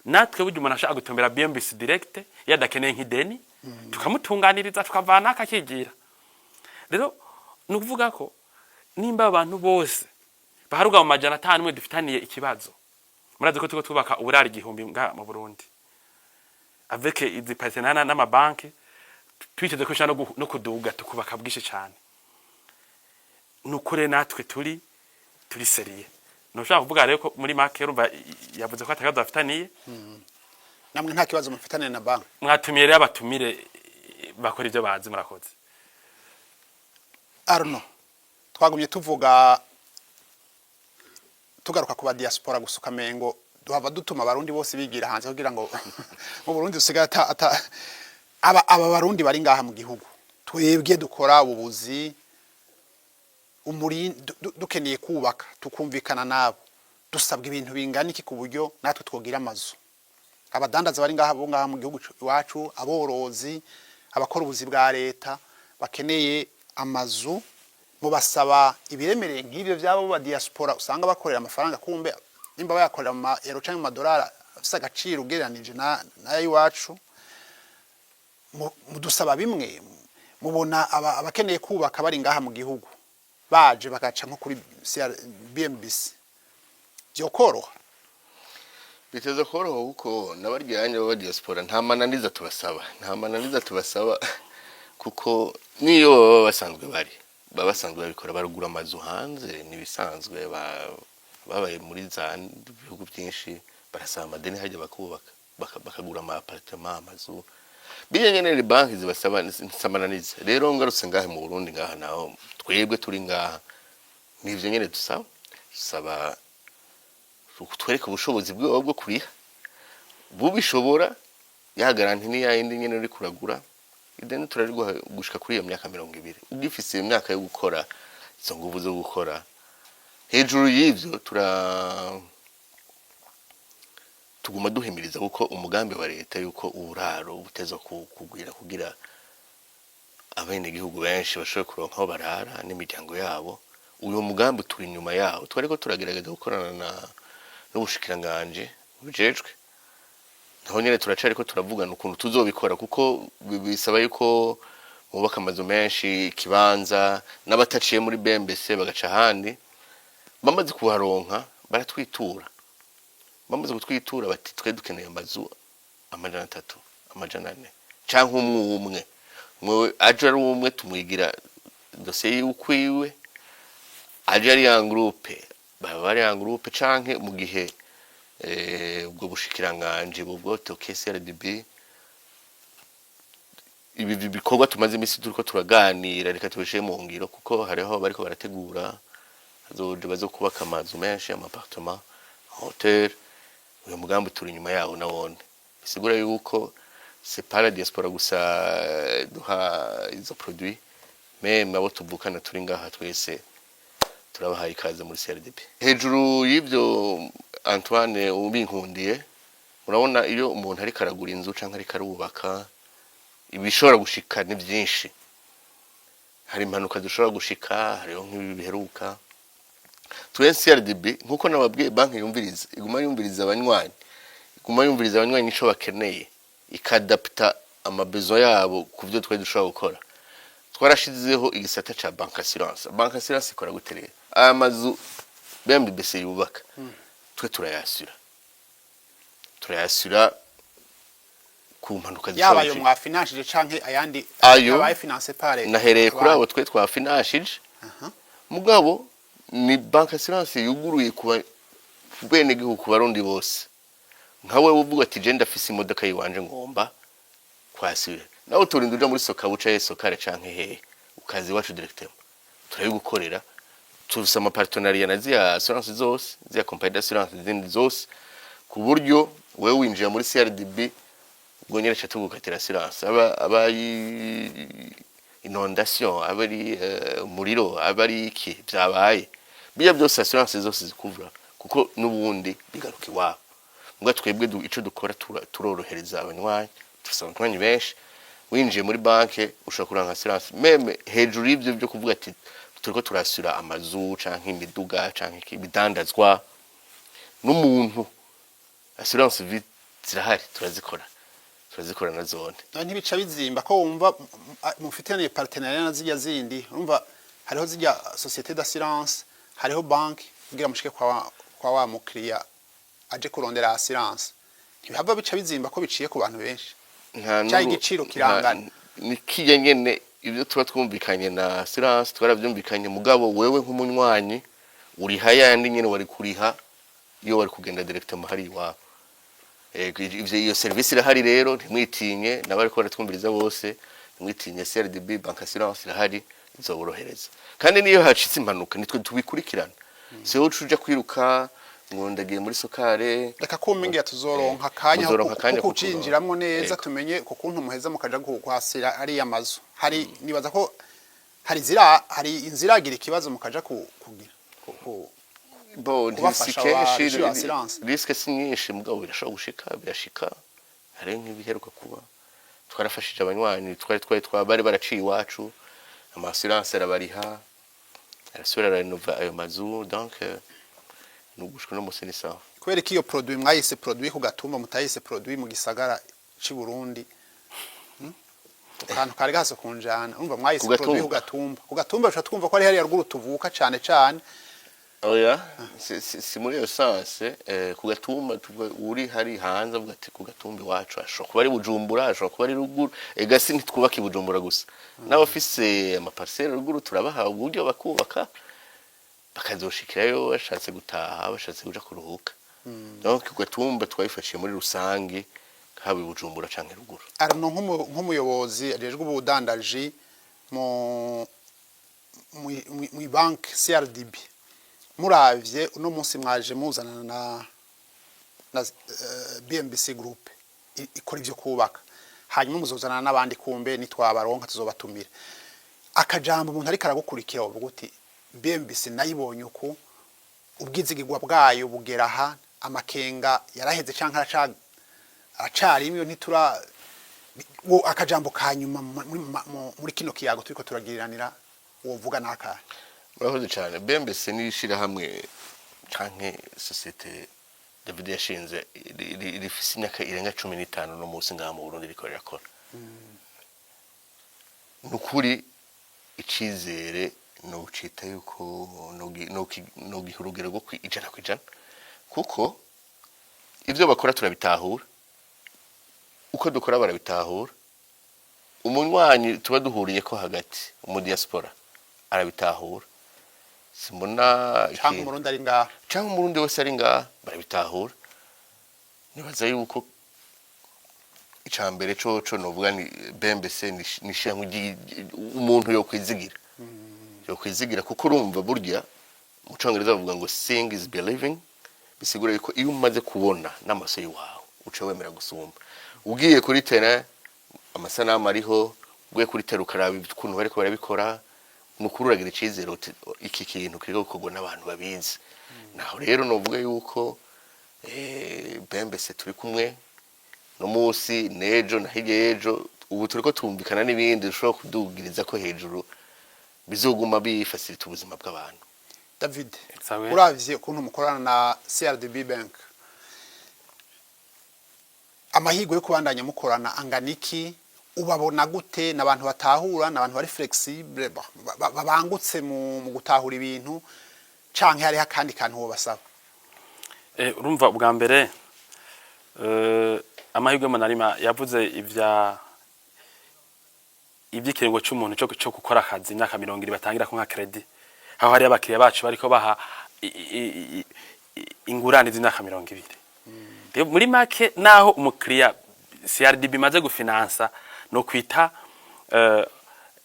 natwe burya umuntu ashobora gutumbera BMBC direct iyo adakeneye nk'ideni, tukamutunganiriza, tukavana akakigira. Rero ni ukuvuga ko nimba abantu bose baharuga mu 500 mwe dufitaniye ikibazo, murazi ko turiko twubaka uburaro 1000 ngaha mu Burundi avec izi partenariat n'amabanki, twiteze ko ishobora no kuduga tukubaka bwinshi cane. Nukuri natwe turi sérieux. Ntushobora kuvuga rero ko muri make, urumva yavuze ko atakibazo bafitaniye. Namwe nta kibazo mufitaniye na banki? Mwatumiye rero abatumire bakora ibyo bazi. Murakoze. Arno, twagumye tuvuga, tugaruka ku ba diaspora gusa, ukamengo duhava dutuma abarundi bose bigira hanze kugira ngo mu Burundi dusigaye ata aba barundi bari ngaha mu gihugu. Twebwe dukora ububuzi dukeneye kubaka, tukumvikana nabo, dusabwa ibintu bingana iki ku buryo natwe twogira amazu? Abadandaza bari ngaha, bo ngaha mu gihugu iwacu, aborozi, abakora ubuzi bwa leta bakeneye amazu, mubasaba ibiremereye nk'ibyo byabo ba diaspora usanga bakorera amafaranga, kumbe nimba bayakorera mu ma euro canke mu madolari afise agaciro ugereranije na nayo iwacu, mudusaba bimwe? Mubona abakeneye kubaka bari ngaha mu gihugu baje bagaca nko kuri BMBC vyokoroha? Biteza koroha, kuko n'abaryanye baba diaspora nta mananiza tubasaba, nta mananiza tubasaba, kuko niyo baba basanzwe bari, baba basanzwe babikora, barugura amazu hanze nibisanzwe, babaye muri za bihugu byinshi, barasaba amadeni hajya bakubaka, bakagura ama appartement, amazu. Bijya nyene ni banki zibasaba nsamananiza. Rero ngarutse ngahe mu Burundi, ngaha naho twebwe turi ngaha, nivyo nyene dusaba. Dusaba twereke ubushobozi bwiwe bwo kuriha, bubishobora, ya garantie ni yayindi nyene uri kuragura. Ideni turariguha gushika kuri iyo myaka 20, ugifise iyo myaka yo gukora, izo nguvu zo gukora. Hejuru y'ivyo, tuguma duhimiriza, kuko umugambi wa leta yuko uburaro butezwa kugwira kugira abenegihugu benshi bashobore kuronka aho barara n'imiryango yabo. Uyu mugambi turi inyuma yawo, twariko turagerageza gukorana na n'ubushikiranganji bujejwe, naho nyene turacariko turavugana ukuntu tuzobikora, kuko bisaba yuko mubaka amazu menshi, ikibanza, n'abataciye muri BMBC bagaca ahandi, bamaze kuharonka baratwitura. Bamaze kutwitura bati: "Twe dukeneye amazu 300, 400," canke umwe umwe. Mwe aje ari umwe, tumwigira dosiye y'ukwiwe. Aje ari en groupe, baba bari en groupe, canke mu gihe ubwo bushikiranganje bubwo CRDB, ibi bikorwa tumaze imisi turiko turaganira, reka tubishire mu ngiro, kuko hariho bariko barategura hazoje bazo kubaka amazu menshi, ama appartement, hotel. Uyu mugambi turi inyuma yawo nawone. Bisigura yuko c'est pas la diaspora gusa duha izo produit, même abo tuvukana turi ngaha twese turabahaye ikaze muri CRDB. Hejuru y'ivyo, Antoine, ubinkundiye, urabona iyo umuntu ariko aragura inzu canke ariko arubaka, ibishobora gushika ni byinshi. Hari impanuka zishobora gushika, hariho nk'ibi biheruka. Twe CRDB, nkuko nababwiye, banki yumviriza, iguma yumviriza abanywanyi, iguma yumviriza abanywanyi ico bakeneye, ikadapta ama besoins yabo ku byo twari dushobora gukora, twarashizeho igisata ca banque assurance. Banque assurance ikora gute rero? Aya mazu BMBC yubaka, twe turayasura ku mpanuka Yaba zishobora ayo gushika. mwafinanshije canke ayandi Ayo, yabaye financé par nahereye kuri abandi. abo twe twafinanshije, mugabo ni banque assurance yuguruye ku benegihugu, ku Barundi bose. Nka wewe uvuga ati: "Je ndafise imodoka yiwanje, ngomba kwasura", nawe uturinda uja muri SOCABU canke SOCAR canke hehe, ukaza iwacu directement, turabigukorera. Tufise ama partenariats na ziya assurance zose, ziya compagnie d'assurance zindi zose, ku buryo wewe winjira muri CRDB, ubwo nyene ca tugukatira assurance, aba inondation, aba ari umuriro, aba ari iki vyabaye, biya byose assurance zose zikuvura, kuko n'ubundi bigaruka iwabo. Mbwa twebwe ico dukora, turorohereza abanywanyi. Dufise abanywanyi benshi. Winjiye muri banke, ushobora kuranka assurance même hejuru y'ivyo byo kuvuga ati turiko turasura amazu canke imiduga canke ibidandazwa n'umuntu. Assurance vie zirahari, turazikora na zone. None ntibica bizimba ko wumva mufitaniye partenariat na zirya zindi? Urumva hariho zirya société d'assurance, hariho banki, kugira mushike kwa wa mukiriya aje kurondera assurance, ntibihava bica bizimba ko biciye ku bantu benshi? Nta Ca igiciro kirangana. Ni kirya nyene, ibyo tuba twumvikanye na assurance twaravyumvikanye, mugabo wewe nk'umunywanyi uriha yandi nyene wari kuriha iyo wari kugenda directement hari iwabo. Ego, ivyo iyo service irahari rero, ntimwitinye. N'abariko baratwumviriza bose, ntimwitinye. CRDB banque assurance irahari, izoborohereza. Kandi niyo hacitse impanuka, nitwe tubikurikirana, si wowe uca uja kwiruka ngo ndagiye muri SOCAR. Reka kumbingira tuzoronka akanya Muzoronka akanya ko ko kuronka. kucinjiramwo neza, Yego. tumenye ku kuntu muheza mukaja kwasira ariya mazu. Hari, nibaza ko hari zira, hari inziragira ikibazo mukaja kugira Bo si kubafasha kenshi. abishyura assurance. Risque si nyinshi, mugabo birashobora gushika, birashika. Hari nk'ibiheruka kuba, twarafashije abanywanyi twari bari baraciye iwacu, ama assurance arabariha, arasubira ararenova ayo mazu. Donc nugushika no musi ni sawa. Kubera ko iyo produit mwayise produit ku Gatumba, mutayise produit mu gisagara c'i Burundi? Akantu kari gahase kunjana, urumva mwayise Ku produit ku Gatumba. Gatumba. Ku Gatumba bisha twumva ko ari hariya ruguru tuvuka cane cane. Oya, si muri iyo sens. Ku Gatumba tuvuga uri hari hanze avuga ati ku Gatumba iwacu, ashobora kuba ari Bujumbura, ashobora kuba ari ruguru. Ega si ntitwubaka i Bujumbura gusa, n'abafise ama parcelles ruguru turabaha uburyo bakubaka, bakazoshikirayo bashatse gutaha, bashatse kuja kuruhuka. Donc ku Gatumba twabifashiye muri rusange, haba i Bujumbura canke ruguru. Arno, nk'umuyobozi ajejwe ubudandaji mu banki CRDB, muravye uno munsi mwaje muzanana na BMBC Group ikora ivyo kubaka, hanyuma muzozanana n'abandi, kumbe nitwabaronka tuzobatumira. Akajambo umuntu ariko aragukurikira wovuga uti: "BMBC nayibonye uku, ubwizigirwa bwayo bugera aha, amakenga yaraheze canke aracarimwe ntitura", wo akajambo ka nyuma muri kino kiyago turiko turagiriranira wovuga nakahe? Murakoze cyane. BMBC ni ishirahamwe canke société David yashinze rifise imyaka irenga 15 no munsi ngaha mu Burundi riko rirakora. Ni ukuri, icizere nocita yuko nogiha urugero rwo 100%, kuko ivyo bakora turabitahura, uko dukora barabitahura, umunywanyi tuba duhuriye ko hagati mu diaspora arabitahura. Simbona Canke ikintu Umurundi ari ngaha. Canke Umurundi wese ari ngaha barabitahura. Nibaza yuko ica mbere coco novuga ni BMBC ni ishirahamwe umuntu yokwizigira, kuko urumva burya mu Congereza bavuga ngo "Seeing is believing", bisigura yuko iyo umaze kubona n'amaso yiwawe uca wemera gusumba. Ugiye kuri terrain, amasanamu ariho, ugiye kuri terrain ukaraba ukuntu bariko barabikora, ni ukuri uragira icizere uti iki kintu kiriko gukorwa n'abantu babizi. Naho rero novuga yuko BMBC turi kumwe no munsi n'ejo na hirya y'ejo. Ubu turiko tumvikana n'ibindi dushobora kudugiriza ko hejuru, bizoguma bifacilita ubuzima bw'abantu. David, Sawe. uravye ukuntu mukorana na CRDB Bank, amahirwe yo kubandanya mukorana angana iki? Ubabona gute? N'abantu batahura, n'abantu bari flexible, babangutse mu gutahura ibintu, canke hariho akandi kantu wobasaba? Urumva ubwa mbere, amahirwe Monarima yavuze ivy'ikiringo c'umuntu cyo gukora akazi, imyaka 20 batangira ko nka crédit, aho hari abakiriya bacu bariko baha ingurane z'imyaka 20. Rero muri make, naho umukiriya CRDB imaze gufinansa, no kwita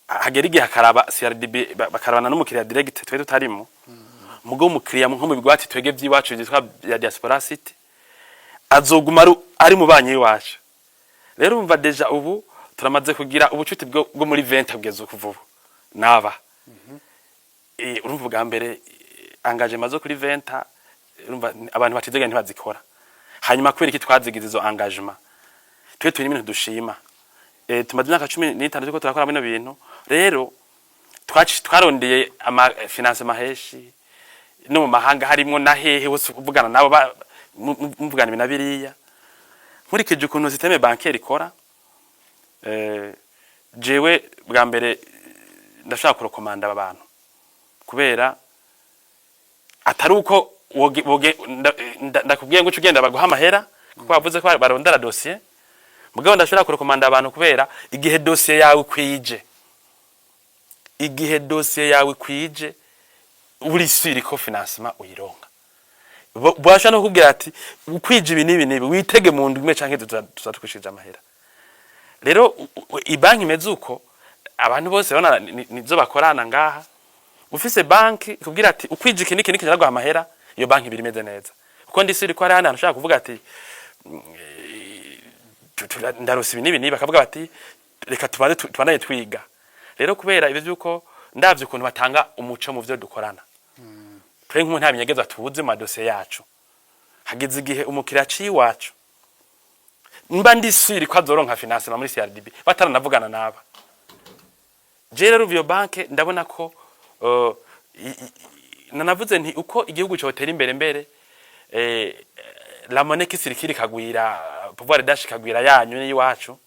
hagera igihe akaraba CRDB, bakarabana n'umukiriya direct, twe tutarimo. Mugo umukiriya nko mu bigwati twege by'iwacu byitwa bya Diaspora City azoguma ari mu banyi iwacu. Rero umva, déjà ubu turamaze kugira ubucuti bwo muri 20 kugeza kuva ubu naba. Urumva ubwa mbere, engagement zo kuri 20, urumva abantu batizega ntibazikora. Hanyuma kubera iki twazigize izo engagement? Twe turi ibintu dushima. Tumaze imyaka 15 turiko turakora bino bintu. Rero twarondeye ama financement heshi no mu mahanga, harimwo na hehe hose, kuvugana nabo muvugana ibi na biriya. Nkurikije ukuntu système bancaire ikora, jewe bwa mbere ndashaka kurekomanda aba bantu, kubera atari uko ndakubwiye ngo uce ugenda baguha amahera kuko bavuze ko barondera dossier. Mugabo ndashobora kurekomanda abantu kubera igihe dossier yawe ikwije, uri sûr ko financement uyironka. Bashobora no kukubwira ati ukwije ibi n'ibi n'ibi, witege mu ndwi imwe canke tuzatwishije amahera. Rero ibanki imeze uko, abantu bose babona nizo bakorana ngaha. Ufise banki ikubwira ati ukwije iki n'iki n'iki ndaguha amahera, iyo banki ibiri imeze neza, kuko ndi sûr ko hari ahandi hantu ushobora kuvuga ati ndarose ibi n'ibi n'ibi, bakavuga bati reka tubanze tubandanye twiga. Rero kubera ibyo by'uko ndavye ukuntu batanga umuco mu vyo dukorana, twe nk'umuntu nta binyegeza tubuze mu madosiye yacu. Hageze igihe umukiriya aciye iwacu, mba ndi sûr ko azoronka financement muri CRDB bataranavugana naba. Je rero iyo banke ndabona ko nanavuze nti uko igihugu cyotera imbere mbere, la monnaie qui circule ikagwira, pouvoir d'achat ikagwira yanyu n'iwacu,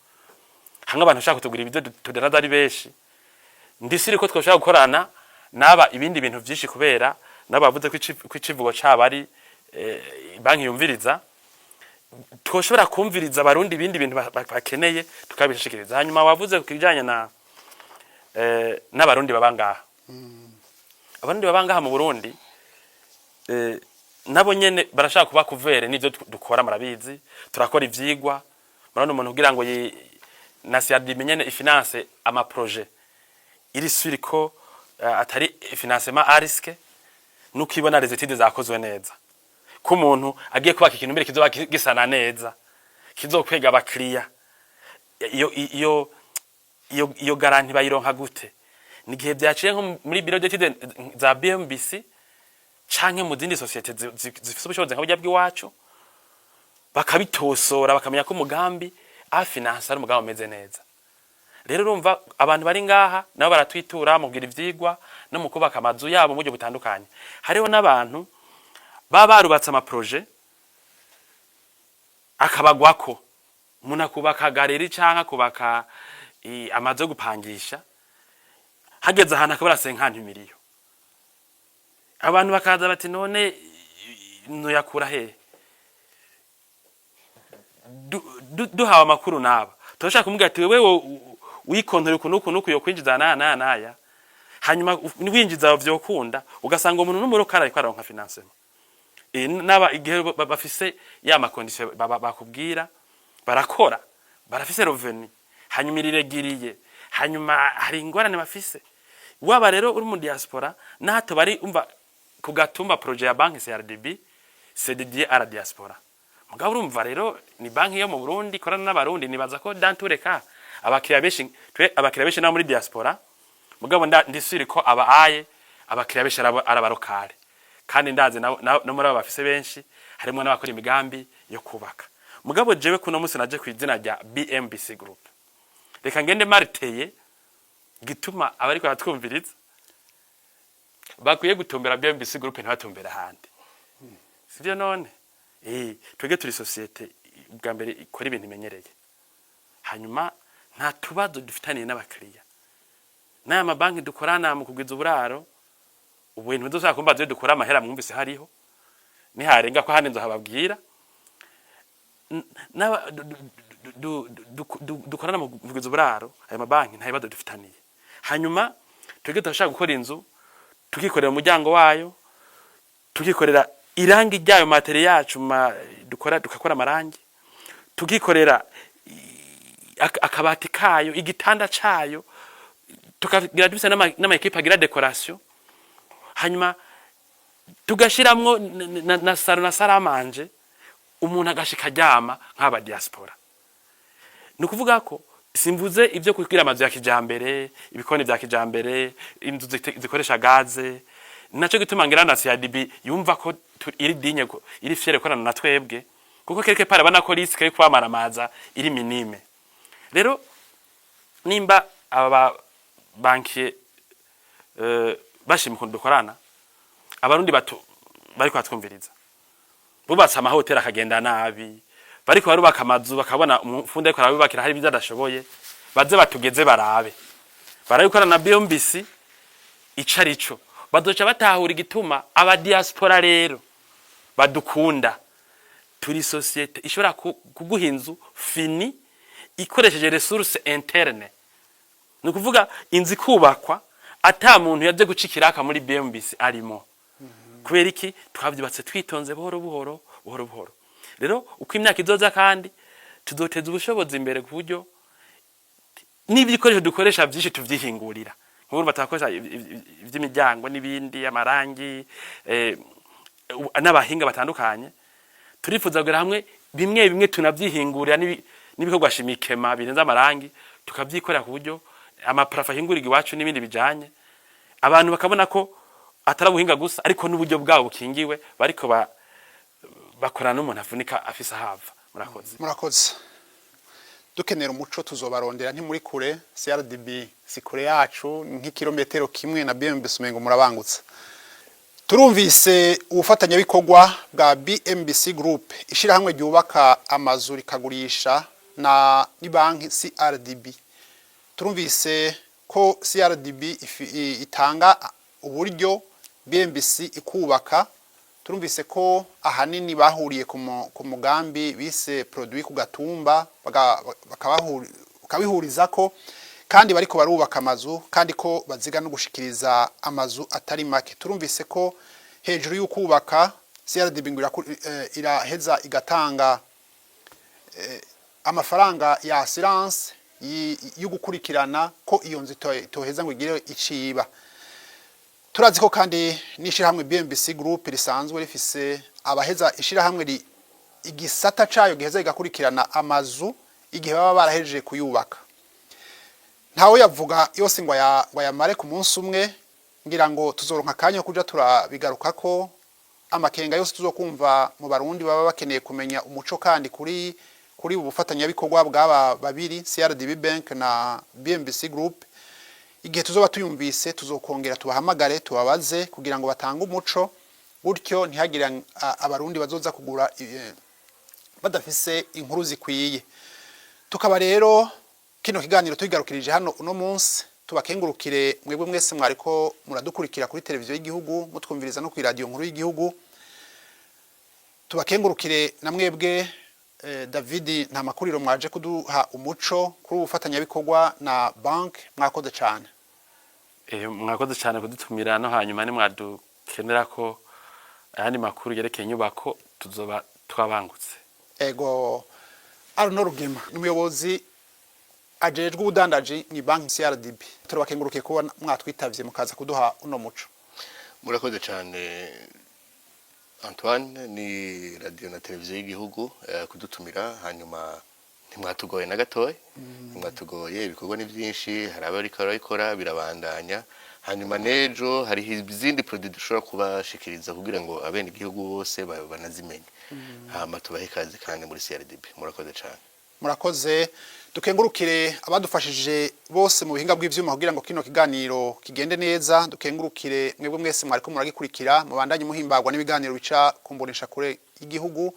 hamwe abantu bashaka kutugura ibyo tudanaza ari benshi, ndi sûr ko twoshobora gukorana naba ibindi bintu vyinshi, kubera nabo bavuze ko icivugo cabo ari banki yumviriza. Twoshobora kumviriza abarundi ibindi bintu bakeneye, tukabishikiriza. Hanyuma wavuze ku kijanye na n'abarundi baba ngaha. Abarundi baba ngaha mu Burundi, nabo nyene barashaka kuba couverts n'ivyo dukora. Murabizi, turakora ivyigwa. Murabona umuntu kugira ngo na CRDB nyene ifinance ama projet, iri sûr ko atari financement à risque, nuko ibona les études zakozwe neza, ko umuntu agiye kubaka ikintu mbere kizoba gisana neza, kizokwega abakiriya. Iyo garantie bayironka gute? Ni igihe byaciye nko muri bureau d'études za BMBC canke mu zindi société zifise ubushobozi nka burya bw'iwacu, bakabitosora, bakamenya ko umugambi afinansa ari umugambi umeze neza. Rero urumva abantu bari ngaha nabo baratwitura mu kugira ivyigwa no mu kubaka amazu yabo mu buryo butandukanye. Hariho n'abantu baba barubatse ama projets akabagwako. Umuntu akubaka galerie canke akubaka amazu yo gupangisha, hageze ahantu akabura 50 millions. Abantu bakaza bati none noyakura hehe? Duhawe amakuru naba turashaka kumubwira ati wewe wikontora uku n'uku n'uku, yokwinjiza naya naya naya, hanyuma winjiza vyokunda. Ugasanga umuntu n'umurokara ariko aronka financement. Naba igihe bafise ya ma conditions bakubwira, barakora, barafise revenu, hanyuma iriregiriye, hanyuma hari ingorane bafise. Waba rero uri mu diaspora nato bari umva ku gatumba, projet ya banki CRDB c'est dédié à la diaspora. Mugabo urumva rero ni banki yo mu Burundi ikorana n'abarundi. Nibaza ko dans tous les cas abakiriya benshi, twe abakiriya benshi nabo muri diaspora. Mugabo ndi sûr ko aba aye abakiriya benshi ari abarokare, kandi ndazi no muri abo bafise benshi harimo n'abakora imigambi yo kubaka. Mugabo jewe kuno musi naje ku izina rya BMBC Group, reka ngende mariteye gituma abariko baratwumviriza bakwiye gutumbera BMBC Group, ntibatumbera ahandi, sivyo? None twebwe turi société bwa mbere ikora ibintu imenyereye. Hanyuma Nta tubazo dufitaniye n'abakiriya n'aya mabanki dukorana mu kugwiza uburaro. Ubu ntidusaba kumbaza iyo dukura amahera. Mwumvise hariho niharenga ko handi nzohababwira. Dukorana mu kugwiza uburaro, ayo mabanki nta bibazo dufitaniye. Hanyuma twebwe turashaka gukora inzu, tukikorera umuryango wayo, tukikorera irangi ryayo, matériel yacu dukora, dukakora amarangi, tukikorera akabati kayo, igitanda cayo, tukagira dufise n'ama équipe agira décoration, hanyuma tugashiramwo na salon na salle à manger, umuntu agashika aryama nk'aba diaspora. Ni ukuvuga ko simvuze ibyo kugira amazu ya kijambere, ibikoni vya kijambere, inzu zikoresha gaze. Naco gituma ngira na CRDB yumva ko iri dinye ko iri fière gukorana na twebwe, kuko quelque part abana ko risque yo kwamaramaza iri minime. Rero nimba aba bankiye bashima ukuntu dukorana, Abarundi bato bariko batwumviriza bubatse amahoteli akagenda nabi, bariko barubaka amazu bakabona umufundi ariko arabubakira hari ibyo adashoboye, baze batugeze barabe barabikorana na BMBC ico arico, bazoca batahura igituma aba diaspora rero badukunda. Turi société ishobora kuguha inzu finie ikoresheje ressource interne, ni ukuvuga inzu ikubakwa ata muntu yaje guca ikiraka muri BMBC arimo. Kubera iki? Twabyubatse twitonze, buhoro buhoro, buhoro buhoro. Rero uko imyaka izoza kandi tuzoteza ubushobozi imbere, ku buryo n'ibikoresho dukoresha byinshi tuvyihingurira. Nk'ubu batakoresha ivy'imiryango n'ibindi, amarangi, n'abahinga batandukanye. Turifuza kugera hamwe bimwe bimwe tunavyihingurira, n'ibikorwa shimikema birenze amarangi tukavyikorera, ku buryo ama plafond ahingurirwa iwacu n'ibindi bijanye, abantu bakabona ko atari ubuhinga gusa, ariko n'uburyo bwabo bukingiwe, bariko bakorana n'umuntu avunika afise ahava. Murakoze. Murakoze. Dukenera umuco tuzobarondera, ntimuri kure. CRDB si kure yacu, ni nk'ikirometero kimwe na BMBC, umengo murabangutse. Turumvise ubufatanyabikorwa bwa BMBC Group, ishirahamwe ryubaka amazu rikagurisha, na ni banki CRDB. Turumvise ko CRDB itanga uburyo, BMBC ikubaka. Turumvise ko ahanini bahuriye ku mugambi bise produit ku gatumba, bakabihuriza ko kandi bariko barubaka amazu, kandi ko baziga no gushikiriza amazu atari make. Turumvise ko hejuru y'ukubaka, CRDB ngo iraheza igatanga amafaranga ya assurance yo gukurikirana ko iyo nzu itoheza ngo igire iciba. Turazi ko kandi n'ishirahamwe BMBC Group risanzwe rifise abaheza ishirahamwe igisata cayo giheza igakurikirana amazu igihe baba barahejeje kuyubaka. Ntawe yavuga yose ngo ngo ayamare ku munsi umwe. Ngira ngo tuzoronka akanya ko kuja turabigarukako. Amakenga yose tuzokumva mu Barundi baba bakeneye kumenya umuco kandi kuri ubu bufatanyabikorwa bw'aba babiri, CRDB Bank na BMBC Group, igihe tuzoba tuyumvise tuzokongera tubahamagare, tubabaze kugira ngo batange umuco, gutyo ntihagire Abarundi bazoza kugura badafise inkuru zikwiye. Tukaba rero kino kiganiro tukigarukirije hano uno munsi. Tubakengurukire mwebwe mwese mwariko muradukurikira kuri televiziyo y'igihugu, mutwumviriza no ku iradiyo nkuru y'igihugu. Tubakengurukire na mwebwe David nta makuriro mwaje kuduha umuco kuri ubu bufatanyabikorwa na bank. Mwakoze cyane. Mwakoze cyane kudutumira. No hanyuma nimwadukenera ko ayandi makuru yerekeye inyubako, tuzoba twabangutse. Ego. Arnaud Rugema ni umuyobozi ajejwe ubudandaji ni banki CRDB. Turabakengurukiye kuba mwatwitavye mukaza kuduha uno muco. Murakoze cyane Antoine, ni radio na televiziyo y'igihugu kudutumira. Hanyuma ntimwatugoye na gatoya, ntimwatugoye. Ibikorwa ni byinshi, hari abariko barabikora, birabandanya. Hanyuma n'ejo hariho izindi produit dushobora kubashikiriza kugira ngo abene igihugu bose banazimenye. Hama tubahe ikaze kandi muri CRDB. Murakoze cyane. Murakoze. Dukengurukire abadufashije bose mu buhinga bw'ivyuma kugira ngo kino kiganiro kigende neza. Dukengurukire mwebwe mwese mwariko muragikurikira. Mubandanye muhimbagwa n'ibiganiro bica kumbonesha kure y'igihugu.